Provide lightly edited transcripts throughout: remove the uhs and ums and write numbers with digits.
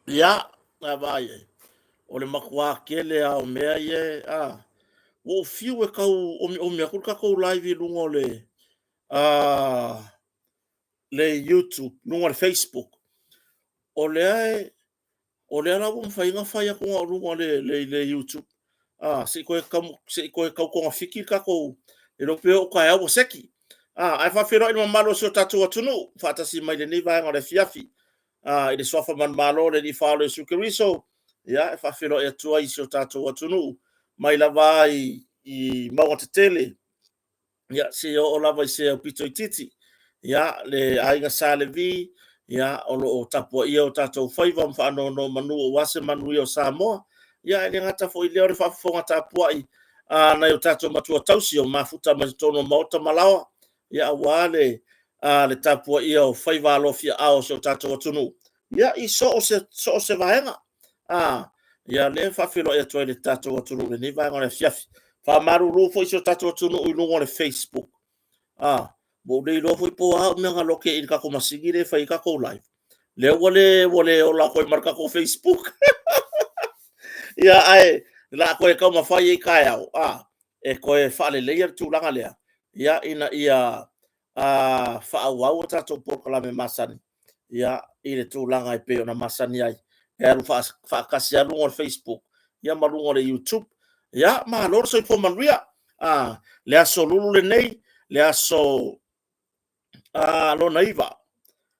Ia, a vaai ai, o le matua tele lava o mea ia, a, ua ou fiu e tau omiomi atu le tatou live i luga o le, a, le YouTube, luga o le Facebook. O lea e, o lea la ua mafai ona fai atu na o luga o le, le, le YouTube. A, se i toe, se i toe tau togafiti le tatou, e le o pe oo taeao ua seki. A, ae faafeiloai i le mamalu o si o tatou atunuu, faatasi mai lenei vaega o le afiafi. A, i le suafa manumalo o le Alii Faaola Iesu Keriso, ia, e faafeiloai atu ai i si o tatou atunuu, mai lava i, i mauga tetele, ia, seia oo lava i se aupito itiiti. Ia, le aiga Sa Levi, ia, o lo o tapuaia o tatou faiva ma faanonomanu aua se manuia o Samoa. Ia, ae le gata foi i lea o le faafofoga tapuai a nai o tatou matua tausi o mafuta mai totonu o maota ma laoa, ia, aua le, a, le tapuaia o faiva alofiaao o si o tatou atunuu, ia, i so o se, so o se vaega. A, ia lea e faafeiloai atu ai le tatou atunuu i lenei vaega o le afiafi. Faamalulu foi si o tatou atunuu i luga o le Facebook. A, ua ou le iloa foi po o a au mea na loke i le tatou masini lea e fai ai tatou live. Lea ua le, ua le ola atu ai ma le tatou Facebook. Ia, ae la toe taumafai ai taeao, a, e toe faaleleia le tulaga lea, ia, ina ia a, faaauau a tatou polokalame masani, ia, i le tulaga e pei ona masani ai. E alu faatasi lava luga o le Facebook, ia ma luga o le YouTube. Ia, malo le soifua manuia. A, le aso lulu lenei, le aso a, lona iva.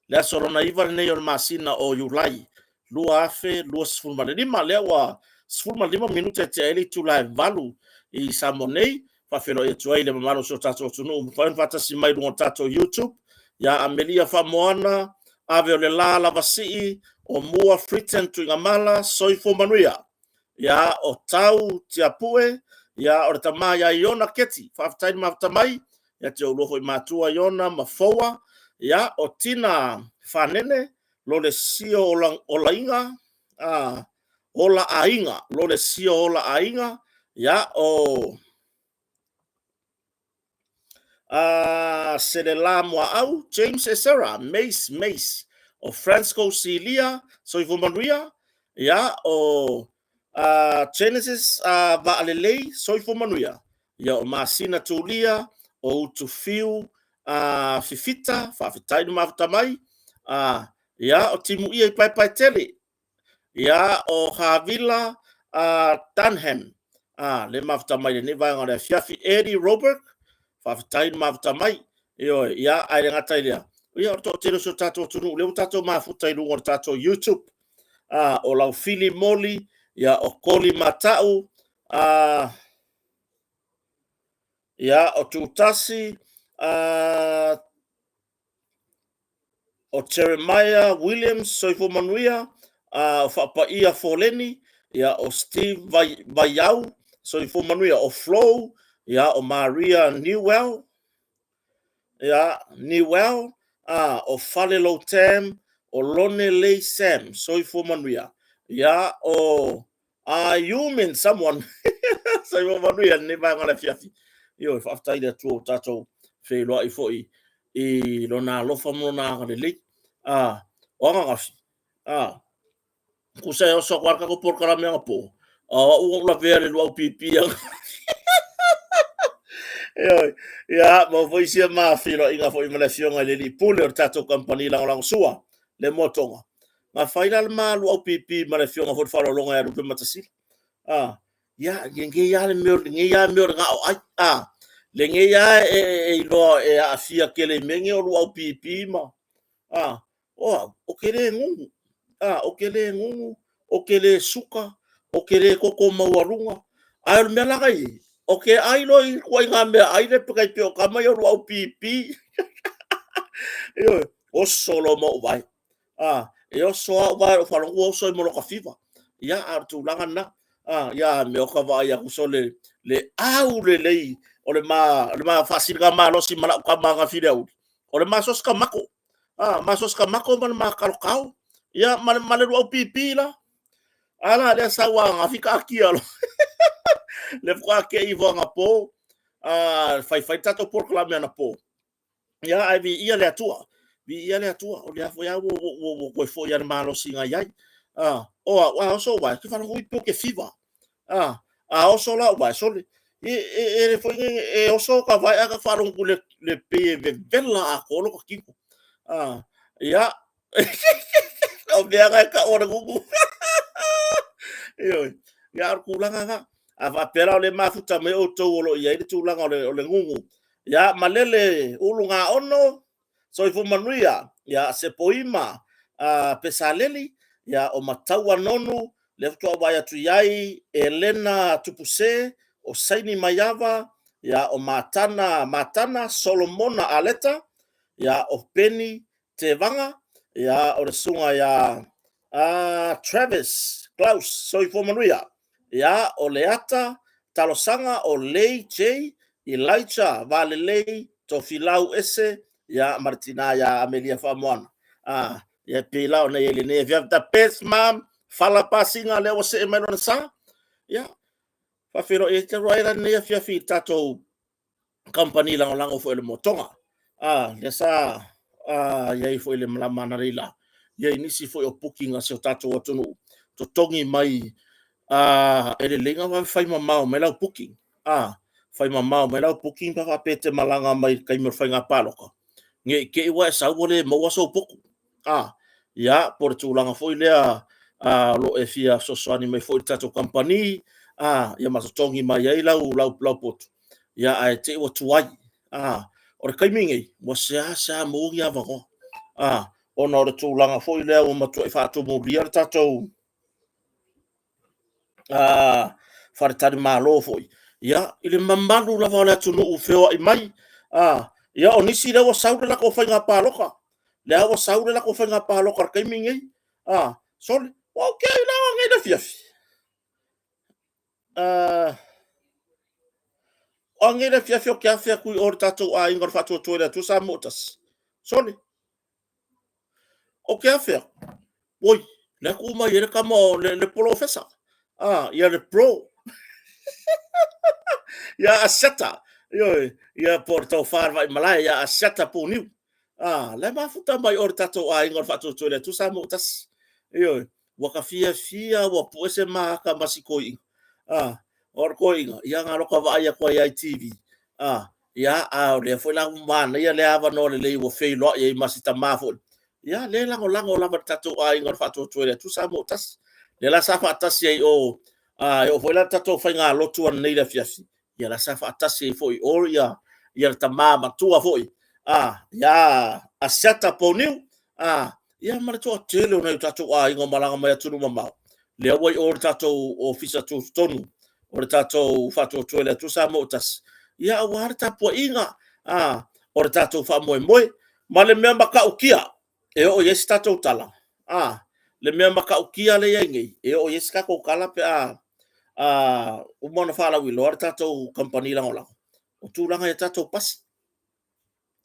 Le aso lona iva lenei o le masina o Iulai 2025. Lea ua 15 minute e tea ai le itula e 8 i Samoa nei. Faafeiloai atu ai le mamalu o si o tatou atunuu mafai ona faatasi mai luga o tatou YouTube. Ia Amelia Faamoana, Ave o le La Lavasii, o Mua Fritan Tuigamala, Soifua Manuia. Ia o Tau Tiapue, ia o le tama ia Iona Keti, faafetai le mafuta mai, ia te oulua foi matua Iona ma Foua, ia o Tina Fanene, Lolesio Olaiga, a, Ola Aiga, Lolesio Ola Aiga, ia o a Selela Muaau, James Esera, Mace Mace, o Fransco Silia, Soifua Manuia, ia o a Genesis a Vaalelei, Soifua Manuia, ia o Masina Tulia, o Utufiu a Fifita, faafetai le mafuta mai, a ia o Timuia i Paepaetele, ia o Havila a Dunham, a le mafuta mai lenei vaega o le afiafi, Eddie Robert, faafetai le mafuta mai, ioe, ia ae le gata i lea, ia o le toatele o si o tatou atunuu lea ua tatou mafuta i luga o le tatou YouTube, a o Laufili Moli, ia o Koli Matau, a ia o Tutasi, a o Jeremiah Williams, Soifua Manuia, a o Faapaia Foleni, ia o Steve Vai, Vaiau, Soifua Manuia, o Flo, ia o Maria Newell, ia Newell, a o Fale Lotam, o Lone Lei Sam, Soifua Manuia, ia o I human someone. Soifua manuia lenei vaega o le afiafi. Ioe, faafetai i le Atua ua tatou feiloai foi i lona alofa ma lona agalelei. Ah, o ananafi, ah, tusa e oso atu lava le tatou polokalame anapo, a o au na ou lavea le luau pipi ananafi. Ioe, ia, maua foi sia ma feiloaiga foi ma le afioga i le Alii Pule o le tatou kamupani lagolagosua, le Moatoga. Na fai la le ma luau pipi ma le afioga foi le faaaloaloga ia Lupe Matasila. Ah, ia, lenei lava le mea, lenei lava mea o le gao ai. Ah, lenei lava e, e, e iloa e aafia tele i mea nei o luau pipi ma... Ah, o au, o ke lē gugu. Ah, o ke lē gugu, o ke lē suka, o ke lē toto maualuga. Ae o le mea la na i ai, o ke ai loa i ituaiga mea ai le tai pei o tama ia o luau pipi. Ioe, oso loa ma ou vae. A, e oso lava ou vae o faalogo ua oso ai ma lota fiva. Ia, a o le tulaga lena. A, ia, mea o ka vaai atu sole le au lelei o le ma, le ma faasiliga malosi ma lau tama ananafi i le aoauli. O le ma sosi tamato. A, ma sosi tamato ma le ma kalokao. Ia, ma le, ma le luau pipi la. A la, lea sau lava ananafi taatia loa. Le faatoa te i ifo anapo, a, faifai le tatou polokalame anapo. Ia, ae viia le Atua, viia le Atua, o lea foi lava ua, ua, ua, ua toe foi lava le malosi na i ai. A, o au, a oso uaea, ke faalogo i pe o ke fiva. A, a oso la uaea, sole, e, e, e le foi e oso ka vae a ka faalogo ku le, le pei e vevela atoa lota kino. A, ia, o mea na e tau o le gugu. Ioe, ia, o le tulaga na. A faapea la o lea e mafuta mai outou o lo o i ai le tulaga o le, o le gugu, ia, malele Ulugaono, Soifua manuia, ia Sepoima, Pesaleli, ia o Mataua Nonu, lea faatoa ou vaai atu i ai, Elena Tupuse, o Saini Maiava, ia o Matana Matana, Solomona Aleta, ia o Peni Tevaga, ia o le susuga ia Travis Klaus, soifua manuia. Ia, o Leata Talosaga, o Lei J, Elijah Valelei, Tofilau Ese, ia, ma le tina ia Amelia Faamoana. Ah, ia pei la ona i ai lenei afiafi. The best mom, Fala Pasiga, lea ua see mai lona sa. Ia, faafeiloai ai talu ai la lenei afiafi i le tatou kamupani lagolago foi o le Motoga. A, lea sa i ai foi le malama analeila, ia i nisi foi o booking a si o tatou atunuu, totogi mai e lelei ona vave fai mamao mai lau booking. A, fai mamao mai lau booking pe a faapea e te malaga mai i le taimi o le faiga palota, ne i te i ua e sau ua le maua sou potu. A, ia, po o le tulaga foi lea o lo o e fia fesoasoani mai foi i le tatou kamupani, a, ia ma totogi mai ai lau, lau, lau potu, ia, ae te i ua tuai. A, o le taimi nei, ua seasea maua ni avanoa, a, ona o le tulaga foi lea ua matuai faatumulia le tatou faletalimalo foi, ia, i le mamalu lava o le atunuu feoai mai, a, ia, o nisi lea ua sau le latou faiga palota, lea ua sau le latou faiga palota i le taimi lenei, a, sole, ua ou te i la nei le afiafi. O nei le afiafi ou te afe atu i o i le tatou aiga o le Faatuatua i le Atua Samoa ua Tasi. Sole, ou te afe atu, oi, lea tu mai ai le tama o le, le polofesa, ah, ia le pro. Ia Asiata, ioe, ia po o le tofa a le Vaimalae, ia Asiata Puniu. Ah, la e mafuta mai o le tatou aiga o le Faatuatua i le Atua Samoa ua Tasi. Ioe, ua ta fiafia ua pue se maata ma si toeaina. Ah, o le toeaina, ia na lota vaai atu ai lava i TV. Ah, ia, a o lea foi la ua manaia lea avanoa lelei ua feiloai ai ma si tama foi. Ia, lea e lagolago lava i le tatou aiga o le Faatuatua i le Atua Samoa ua Tasi. Lea la sa faatasi ai o, a, e oo foi la i le tatou faigalotu ananei i le afiafi, ia la sa faatasi ai foi o ia, ia le tama matua foi, a, ia Asiata Poniu, a, ia ma le toatele o nai o tatou aiga o malaga mai atunuu mamao, lea ua i o le tatou ofisa tutotonu o le tatou Faatuatua i le Atua Samoa ua Tasi, ia aua le tapuaiga, a, o le tatou faamoemoe. Ma le mea matautia e oo i ai se tatou tala, a, le mea matautia lea e i ai nei, e oo i ai se tatou tala pe a, a uma ona faalauiloa le tatou kamupani lagolago, o tulaga i a tatou pasi.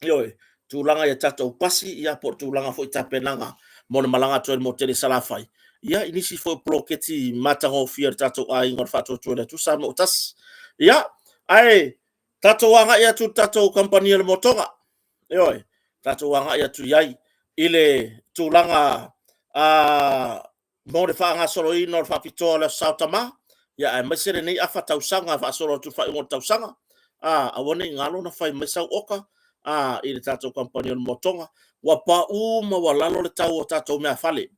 Ioe, tulaga i a tatou pasi, ia po o le tulaga foi i tapenaga mo le malaga atu ai i le motu tele i Salafai, ia i nisi foi o poloketi matagofie a le tatou aiga o le Faatuatua i le Atua Samoa ua Tasi. Ia, ae tatou agai atu i le tatou kamupani o le Motoga. Ioe, tatou agai atu i ai i le tulaga a mo le faagasoloina o le faapitoa o le Aso Sa o Tama, ia aemaise lenei afa tausaga e faasolo atu i le faaiuga o le tausaga, a, aua ne i galo ona fai mai sau oka, a, i le tatou kamupani o le Motoga. Ua pau maualalo le tau o tatou meafale,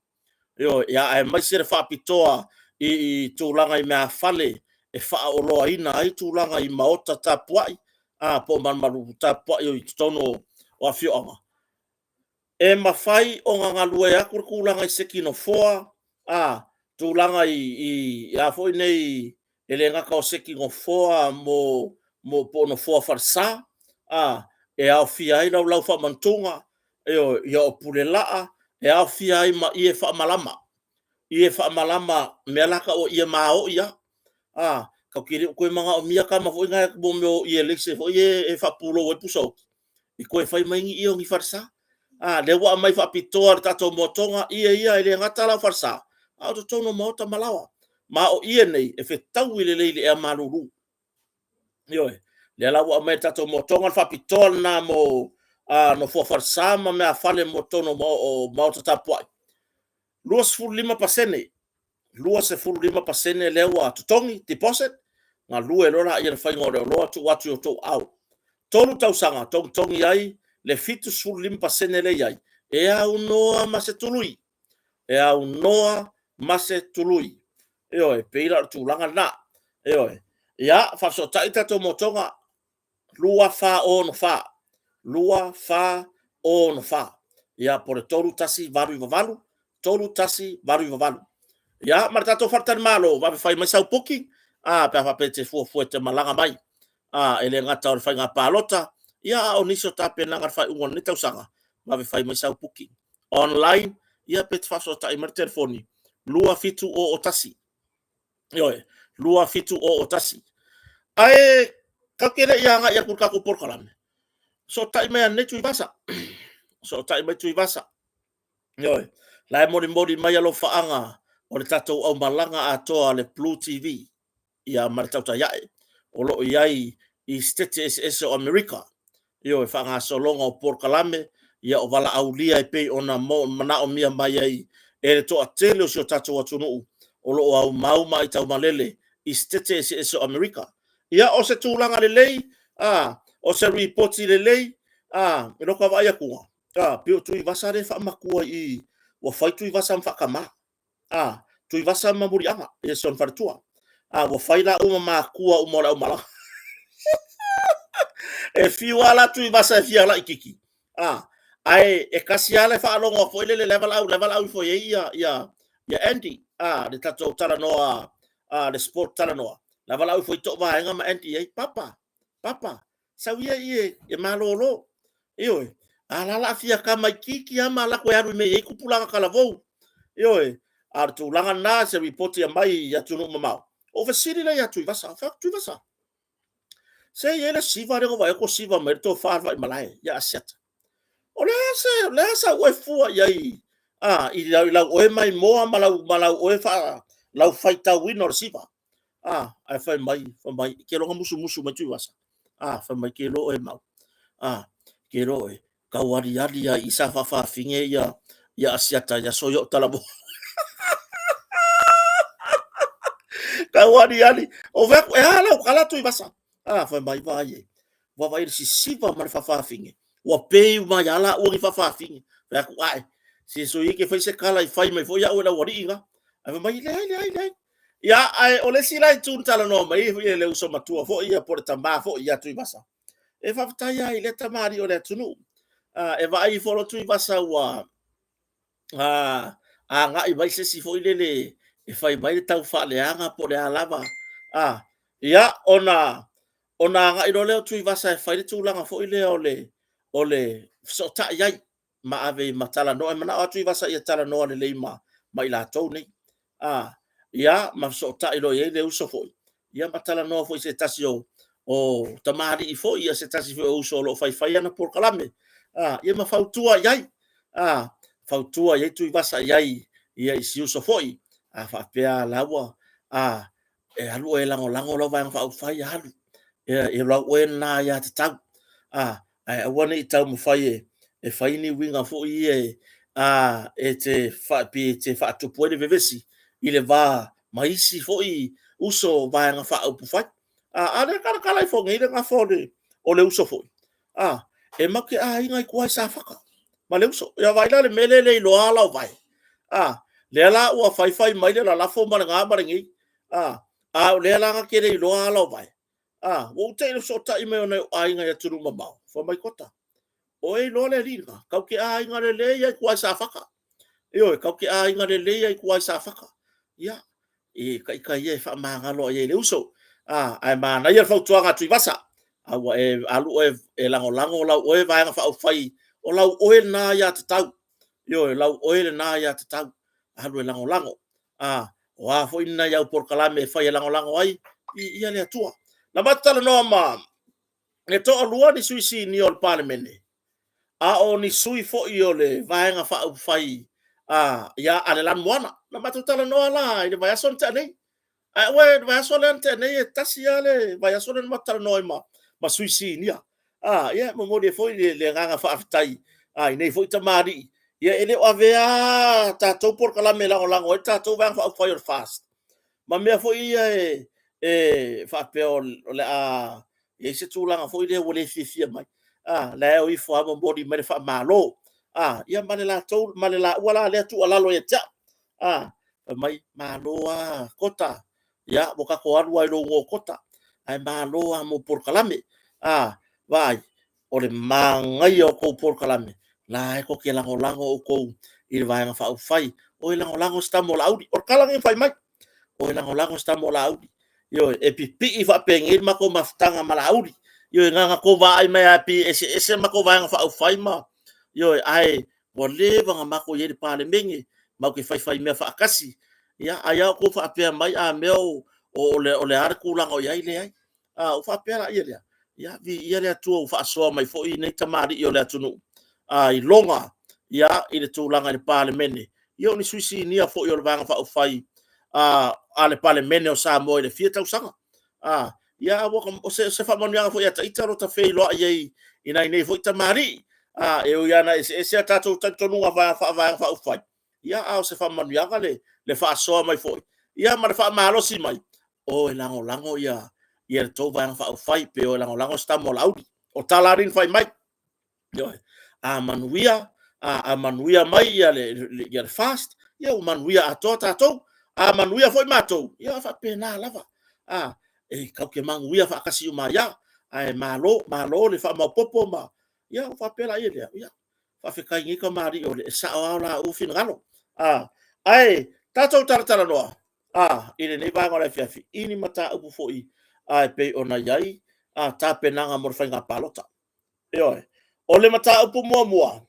ioe, ia aemaise le faapitoa i, i tulaga i meafale e faaoloaina ai tulaga i maota tapuai, a, po o malumalu tapuai o i totonu o, o afioaga. E mafai ona galue atu le tulaga i seki nofoa, a, tulaga i, i a foi nei, e le gata o seki nofoa mo, mo po o nofoa falesa, a, e aofia ai laulau faamantuga, ioe, ia o pulelaa, e aofia ai ma ie faamalama. Ie faamalama, mea la tau o ie maoi a. A, tatou te le o toe manaomia tama foi na mo mea o ie leise foi e, e faapulou ai pusa oti. I toe fai mai ni ie o ni falesa. A, lea ua aumai faapitoa le tatou moatoga, ie ia e le gata la o falesa, a o totonu o maota ma laoa. Ma o ie nei e fetaui lelei i le ea malulu. Ioe, lea la ua aumai le tatou moatoga, le faapitoa lena mo nofoa falesa ma meafale mo totonu o maota tapuai. 25%, 25% lea ua totogi, deposit, galue loa laia le faiga o le oloa tuu atu i o outou aao. 3 tausaga togitogi ai le 75% lea i ai, e aunoa ma se tului, e aunoa ma se tului. Ioe, pei la o le tulaga lena. Ioe. Ia, faafesootai tatou motoga 2464, 2464. Ia, po o le 3188, 3188. Ia, ma le tatou faletalimalo, vave fai mai sau booking, a, pe a faapea e te fuafua e te malaga mai. A, e le gata o le faiga palota, ia, a o nisi o tapenaga o le faaiuga o lenei tausaga, vave fai mai sau booking. Online, ia pe te faafesootai mai le telefoni, 2701, Ioe, 2701. Ae tatou te le i agai atu i le tatou polokalame, fesootai mai ananei Tuivasa. Fesootai mai Tuivasa. Ioe, la e molimoli mai alofaaga o le tatou aumalaga atoa a le Blue TV ia ma le tautai ae o lo o i ai i Setete eseese o Amerika. Ioe, faagasologa o polokalame, ia o valaaulia e pei ona manaomia mai ai e le toatele o si o tatou atunuu o lo o aumau ma aitaumalele i Setete eseese o Amerika. Ia, o se tulaga lelei, a, o se ripoti lelei, a, i lota vaai atuga, a, pei o Tuivasa lea e faamatua i i, ua fai Tuivasa ma faatama. A, Tuivasa ma Muliaga, ia si ona faletua. A, ua fai la uma matua uma o le aumalaga. E fiu lava la Tuivasa e fia laititi. A, ae e kasi lava le faalogo foi lele la e valaau, la e valaau ifo i ai ia, ia, ia Andy, a, le tatou talanoa, a, le sport talanoa. La e valaau ifo i to vaega ma Andy ai, Papa, Papa, sau ia i e malolo. Ioe, a la la fia tamaitiiti lava ma alu atu e alu i mea e i ai tupulaga talavou. Ioe, a o le tulaga lena, se ripoti e aumai i atunuu mamao. Ou fesili lea ia Tuivasa, ou fai atu, Tuivasa, se i ai le siva lea na ou vaai atu o siva mai le tofa a le Vaimalae ia Asiata. O le a se, o le a sau oe fua i ai, a, i lau oe maimoa ma lau, ma lau oe faa, lau faitauina o le siva. A, ae fai mai, fai mai, ke loga musumusu mai Tuivasa. A, fai mai, ke loa oe mau. A, ke loa oe, tau aliali a i sa faafafine ia, ia Asiata i aso ia o talamo. Tau aliali. O fai atu, e a lau tala Tuivasa. A, fai mai, vaai e. Ua vaai le sisiva ma le faafafine. Ua pe mai a la ua ni faafafine. Fai atu, ae, se so i ke fai se kala i fai mai foi au e lau alii na. Ae fai mai, leai, leai, leai. Ia, ae o le isi la itu na talanoa mai ai le uso matua foi ia po o le tama foi ia Tuivasa. E faafetai lava i lea tamalii o le atunuu. E vaai ifo loa Tuivasa ua agai mai se isi foi lele e fai mai le taufaaleaga po o le a lava. Ia, ona agai loa lea o Tuivasa e fai le tulaga foi lea o le fesootai ai ma ave ma talanoa. E manao lava Tuivasa ia talanoa lelei ma, ma i latou nei. A, ia, ma fesootai loa i ai le uso foi, ia ma talanoa foi i se tasi o, o tamalii foi, ia se tasi foi o uso o lo o faifai ana polokalame, a, ia ma fautua i ai, a, fautua i ai Tuivasa i ai, ia i si uso foi, a faapea la ua, a, e alu oe e lagolago lau Vaega Faaupufai, alu, ia, e lau oe lena aiatatau, a, ae aua ne i taumafai e fai ni uiga foi ia e, a, e te, fa, pe te faatupu ai le vevesi i le va ma isi foi uso o Vaega Faaupufai. A, a lea talatala ifo nei le gafa o le, o le uso foi, a, e matou te aiga i tua i Safata ma le uso. Ia vaai la le mea lea e le iloa ala o vae. A, lea la ua faifai mai le lalafo ma le na ma lenei. A, a o lea la na te le iloa ala o vae. A, ua ou te i le fesootai mai o nai ou aiga i atunuu mamao, fai mai Kota, o e iloa le alii lena, kau te aiga lelei ai tua i Safata. Ioe, kau te aiga lelei ai tua i Safata. Ia, e ita ia e faamagalo ai i le uso. A, ae manaia le fautuaga a Tuivasa. A ua e alu oe e lagolago lau oe Vaega Faaupufai, o lau oe lena aiatatau. Ioe, lau oe lena aiatatau. Alu e lagolago. A, o a foi ni nai au polokalame e fai e lagolago ai, viia le Atua. Na matou talanoa ma e toalua ni sui sinia o le Palemene, a o ni sui foi o le Vaega Faaupufai a, ia, a le Lanumoana. Na matou talanoa la i le vaiaso na tea nei. Ae aua le vaiaso lea na tea nei, e tasi lava le vaiaso lea na matou talanoa ai ma, ma sui sinia. A, ia, momoli ai foi le, le agaga faafetai a, i nei foi tamalii. Ia e le o avea tatou polokalame e lagolago ai le tatou Vaega Faaupufai o le FAST ma mea foi ia e faapea o le a i ai se tulaga foi lea ua le fiafia mai. A, la e o ifo lava momoli mai le faamalo. A, ia ma le latou ma le laua la lea tuualalo ia te au. A, fai mai, malo lava Kota, ia ua tatou alu lava i lou igoa o Kota, ae malo lava mo polokalame. A, vaai, o le manaia o tou polokalame, la e tou te lagolago outou i le Vaega Faaupufai. O e lagolago si tama o Laauli. O le tala lea na fai mai, o e lagolago si tama o Laauli. Ioe, e pipii faapenei le matou mafutaga ma Laauli. Ioe, na ona tou vaai mai lava pei e eseese le matou Vaega Faaupufai ma... Ioe, ae ua leva ona matou i ai i le Palemene, matou te faifaimea faatasi. Ia, ai lava outou faapea mai a mea o le a le tulaga o i ai? Leai. Ona ou faapea lea, ia viia le Atua ua faasoa mai foi nei tamalii o le atunuu i loga i le tulaga i le Palemene, ia o ni sui sinia foi o le Vaega Faaupufai a le Palemene o Samoa i le fia tausaga. Ia, o se faamanuiaga foi ia te ita lo ta feiloai ai i nai nei foi tamalii. E ui lava ina eseese a tatou talitonuga faa-Vaega Faaupufai, ia a o se faamanuiaga le faasoa mai foi ma le faamalosi mai, o e lagolago le tou Vaega Faaupufai, pe o e lagolago si tama o Laauli. O tala lava nei na fai mai. Ioe. A manuia, a manuia mai le FAST, ia ua manuia atoa tatou. A manuia foi matou, ia e faapena lava. E tatou te manuia faatasi uma ai lava. Ae malo, malo le faamaopoopo ma... ia ona faapea lea, ia faafetai i nei tamalii e sao lava o laua finagalo. Ae tatou talatalanoa i lenei vaega o le afiafi i ni mataupu foi e pei ona i ai tapenaga mo le faiga palota. Ioe. O le mataupu muamua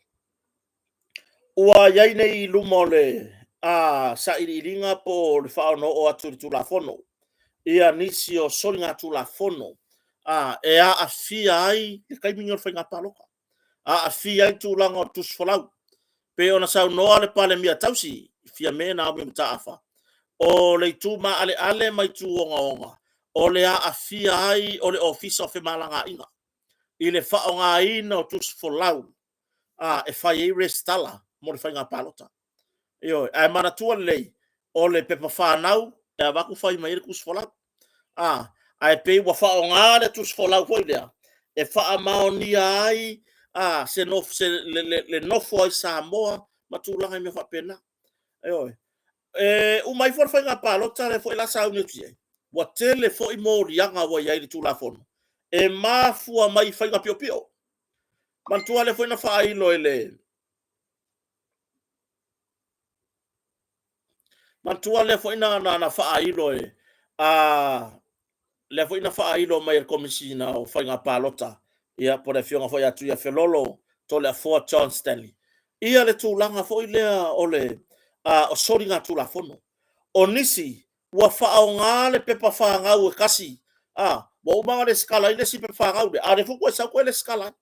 ua i ai nei i luma o le sailiiliga po o le faaonoo atu i le Tulafono ia nisi o soligatulafono e aafia ai le taimi lenei o le faiga palota, aafia ai tulaga o le tusi folau. Pei ona saunoa le Palemia tausi, Fiame Naomi Mataafa, o le itu maaleale ma itu ogaoga o le aafia ai o le Ofisa o Femalagaaiga i le faaaogaina o tusi folau e fai ai resitala mo le faiga palota. Ioe, ae manatua lelei, o le pepa fanau e avatu fai mai ai le tusi folau. Ae pei ua faaaoga le tusi folau foi lea e faamaonia ai se le nofo ai i Samoa ma tulaga i mea faapena. Ioe. E uma ifo le faiga palota lea foi la sauni atu i ai, ua tele foi moliaga ua i ai i le Tulafono e mafua mai i faiga piopio. Manatua lea foi na faailo e le Manatua lea foi na na faailo e a lea foi na faailo mai e le Komesina o Faiga Palota, ia po o le afioga foi ia Tuiafelolo Toleafoa John Stanley, ia le tulaga foi lea o le o soligatulafono. O nisi ua faaaoga le pepa fanau e tasi, a ua uma ona resitala ai le isi pepa fanau lea, a o lea foi ua toe sau toe resitala ai.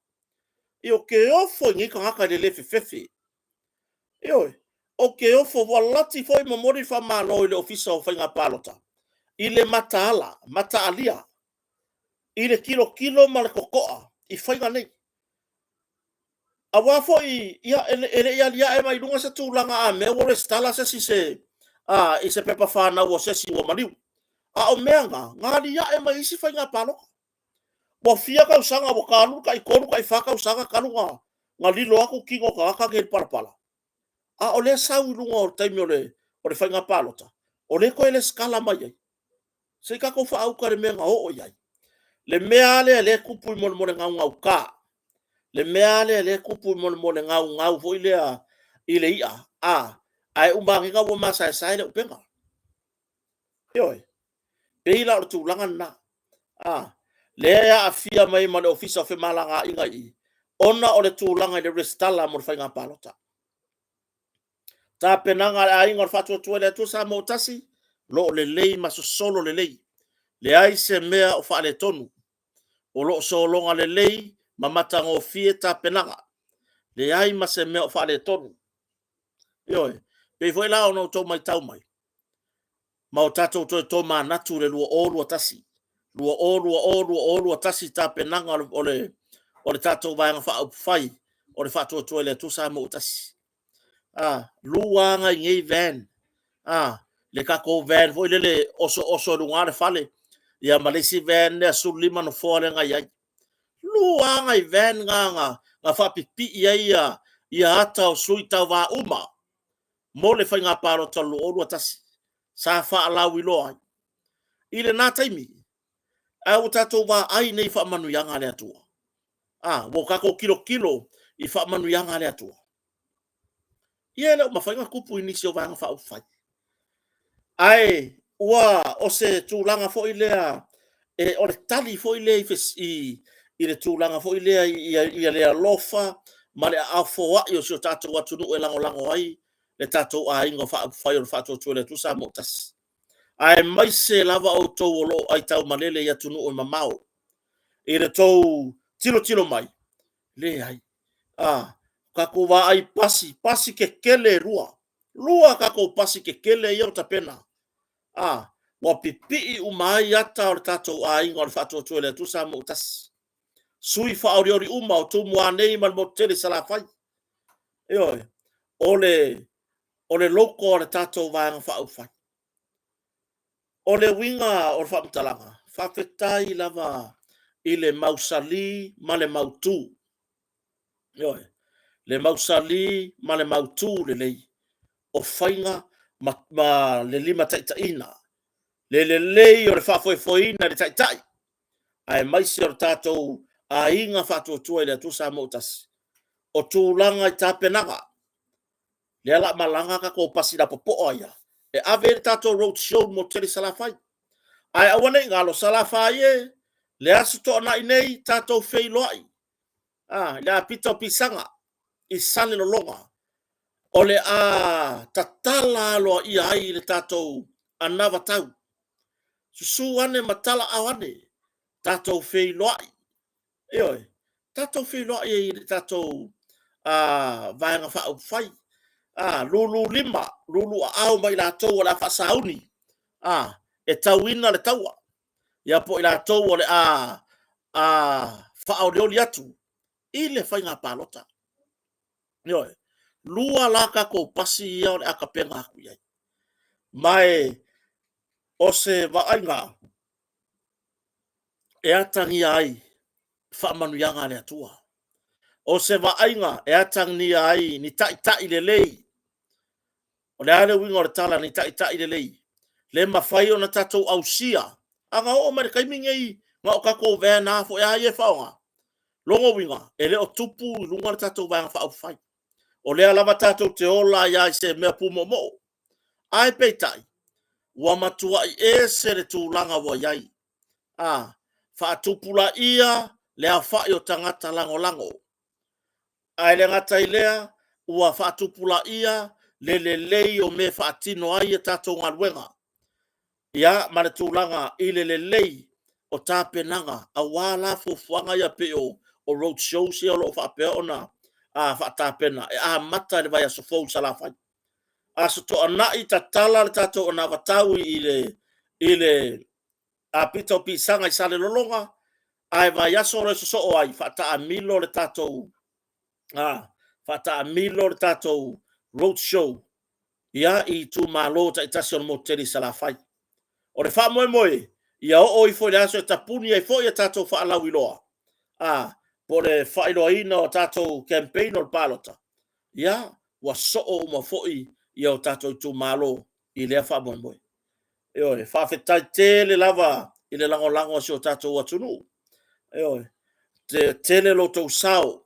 Ia, ou te ofo i nei tagata i le le fefefe. Ioe, ou te ofo, ua lati foi momoli le faamalo i le Ofisa o Faiga Palota i le mataala, mataalia i le tilotilo ma le totoa i faiga nei. Aua foi, ia, e le i aliae mai luga se tulaga a mea ua resitala se isi i se pepa fanau o se isi ua maliu. A o mea na, na aliae mai isi faiga palota. Ua fia tausaga, ua ta alu le tai 3, tai 4 tausaga talu ona lilo atu tino o tagata nei i le palapala, a o lea e sau i luga o le taimi o le faiga palota, o lea e toe resitala mai ai. Se i tatou faauta i le mea na oo i ai. Le mea lava lea o lea e tupu i mo le gaugauta, le mea lava lea o lea e tupu i mo le gaugau foi lea i le i'a, a, ae uma ane ua masaesae le upega. Ioe. Pei la o le tulaga lena, a, lea e aafia mai ma le Ofisa o Femalagaaiga i i, ona o le tulaga i le resitala mo le faiga palota. Tapenaga a le Aiga o le Faatuatua i le Atua Samoa ua Tasi, lo o lelei ma sosolo lelei, leai se mea o faaletonu. O lo o sologa lelei ma matagofie tapenaga, leai ma se mea o faaletonu. Ioe, pei foi la ona outou matau mai, ma o tatou toe tomanatu i le 2021, 2020, 2021 tapenaga o le tatou Vaega Faaupufai o le Faatuatua i le Atua Samoa ua Tasi. A, lua lava nai nei van. A, le tatou van foi lele osooso i luga o le fale, ia ma le isi van lea 15 nofoa lea na i ai. Lua lava nai van na na faapipii ai ia, ia ata o sui tauva uma mo le faiga palota o le 2021 sa faalauiloa ai i lena taimi. Ae ua tatou vaai nei i faamanuiaga a le Atua. A, ua tatou tilotilo i faamanuiaga a le Atua. Ia e le o mafai ona tupu i nisi o Vaega Faaupufai. Ae ua o se tulaga foi lea, e, o le tali foi lea i, i, i le tulaga foi lea i, i le alofa ma le aao foai o si o tatou atunuu e lagolago ai le tatou aiga faaupufai o le Faatuatua i le Atua Samoa ua Tasi. Aemaise lava outou o lo o aitaumalele i atunuu e mamao i le tou tilotilo mai, leai. A, tatou vaai pasi, pasi tetele e lua. Lua tatou pasi tetele ia ua tapena. A, ua pipii uma ai ata o le tatou aiga o le Faatuatua i le Atua Samoa ua Tasi. Sui faaolioli uma o Tumua nei ma le motu tele i Salafai. Ioe, o le, o le logo a le tatou Vaega Faaupufai. O le uiga o le faamatalaga, faafetai lava i le mausali ma le mautu. Ioe, le mausali ma le mautu lelei o faiga ma, ma le limataitaiina, le lelei o le faafoefoeina e le Taitai, aemaise o le tatou aiga faatuatua i le Atua Samoa ua Tasi, o tulaga i tapenaga lea la malaga tatou pasi lapopoa ia e ave ai le tatou road show mo tele Salafai. Ae aua ne i galo Salafai e, le Aso Toonai nei tatou feiloai a, i le apita o Pisaga i Salelologa, o le a tatala aloaia ai le tatou anavatau. Susu ane ma talaao ane, tatou feiloai. Ioe, tatou feiloai ai i le tatou Vaega Faaupufai, lulu lima, lulu aao ma i latou o le a faasauni e tauina le taua, ia po o i latou o le a faaolioli atu i le faiga palota. Ioe, lua la tatou pasi ia o le a tapena atu i ai. Ma e o se vaaiga e atagia ai faamanuiaga a le Atua. O se vaaiga e atagia ai ni taitai lelei. O le a le uiga o le tala ni taitai lelei? Le mafai ona tatou ausia. A na oo mai le taimi nei, na o tatou van a foi a ia e faaaoga. Lona uiga, e le o tupu i luga le tatou Vaega Faaupufai. O lea lava tatou te ola ai lava i se mea pumoomoo. Ae peitai, ua matuai ese le tulaga ua i ai. A, faatupulaia le aofai o tagata lagolago. Ae le gata i lea, ua faatupulaia le lelei o mea e faatino ai a tatou galuega. Ia, ma le tulaga i le lelei o tapenaga aua la fuafuaga ia pei o road shows ia o lo o faapea ona faatapena e amata i le vaiaso fou i Salafai. Aso Toonai tatala le tatou anavatau i le i le apita o Pisaga i Salelologa, ae vaiaso loa e sosoo ai faataamilo le tatou a faataamilo le tatou road show ia i itumalo taitasi o le motu tele i Salafai. O le faamoemoe ia oo ifo i le aso e tapuni ai foi a tatou faalauiloa a po o le faailoaina o tatou campaign o le palota, ia ua soo uma foi ia o tatou itumalo i lea faamoemoe. Ioe, faafetai tele lava i le lagolago a si o tatou atunuu. Ioe, tele lo outou sao,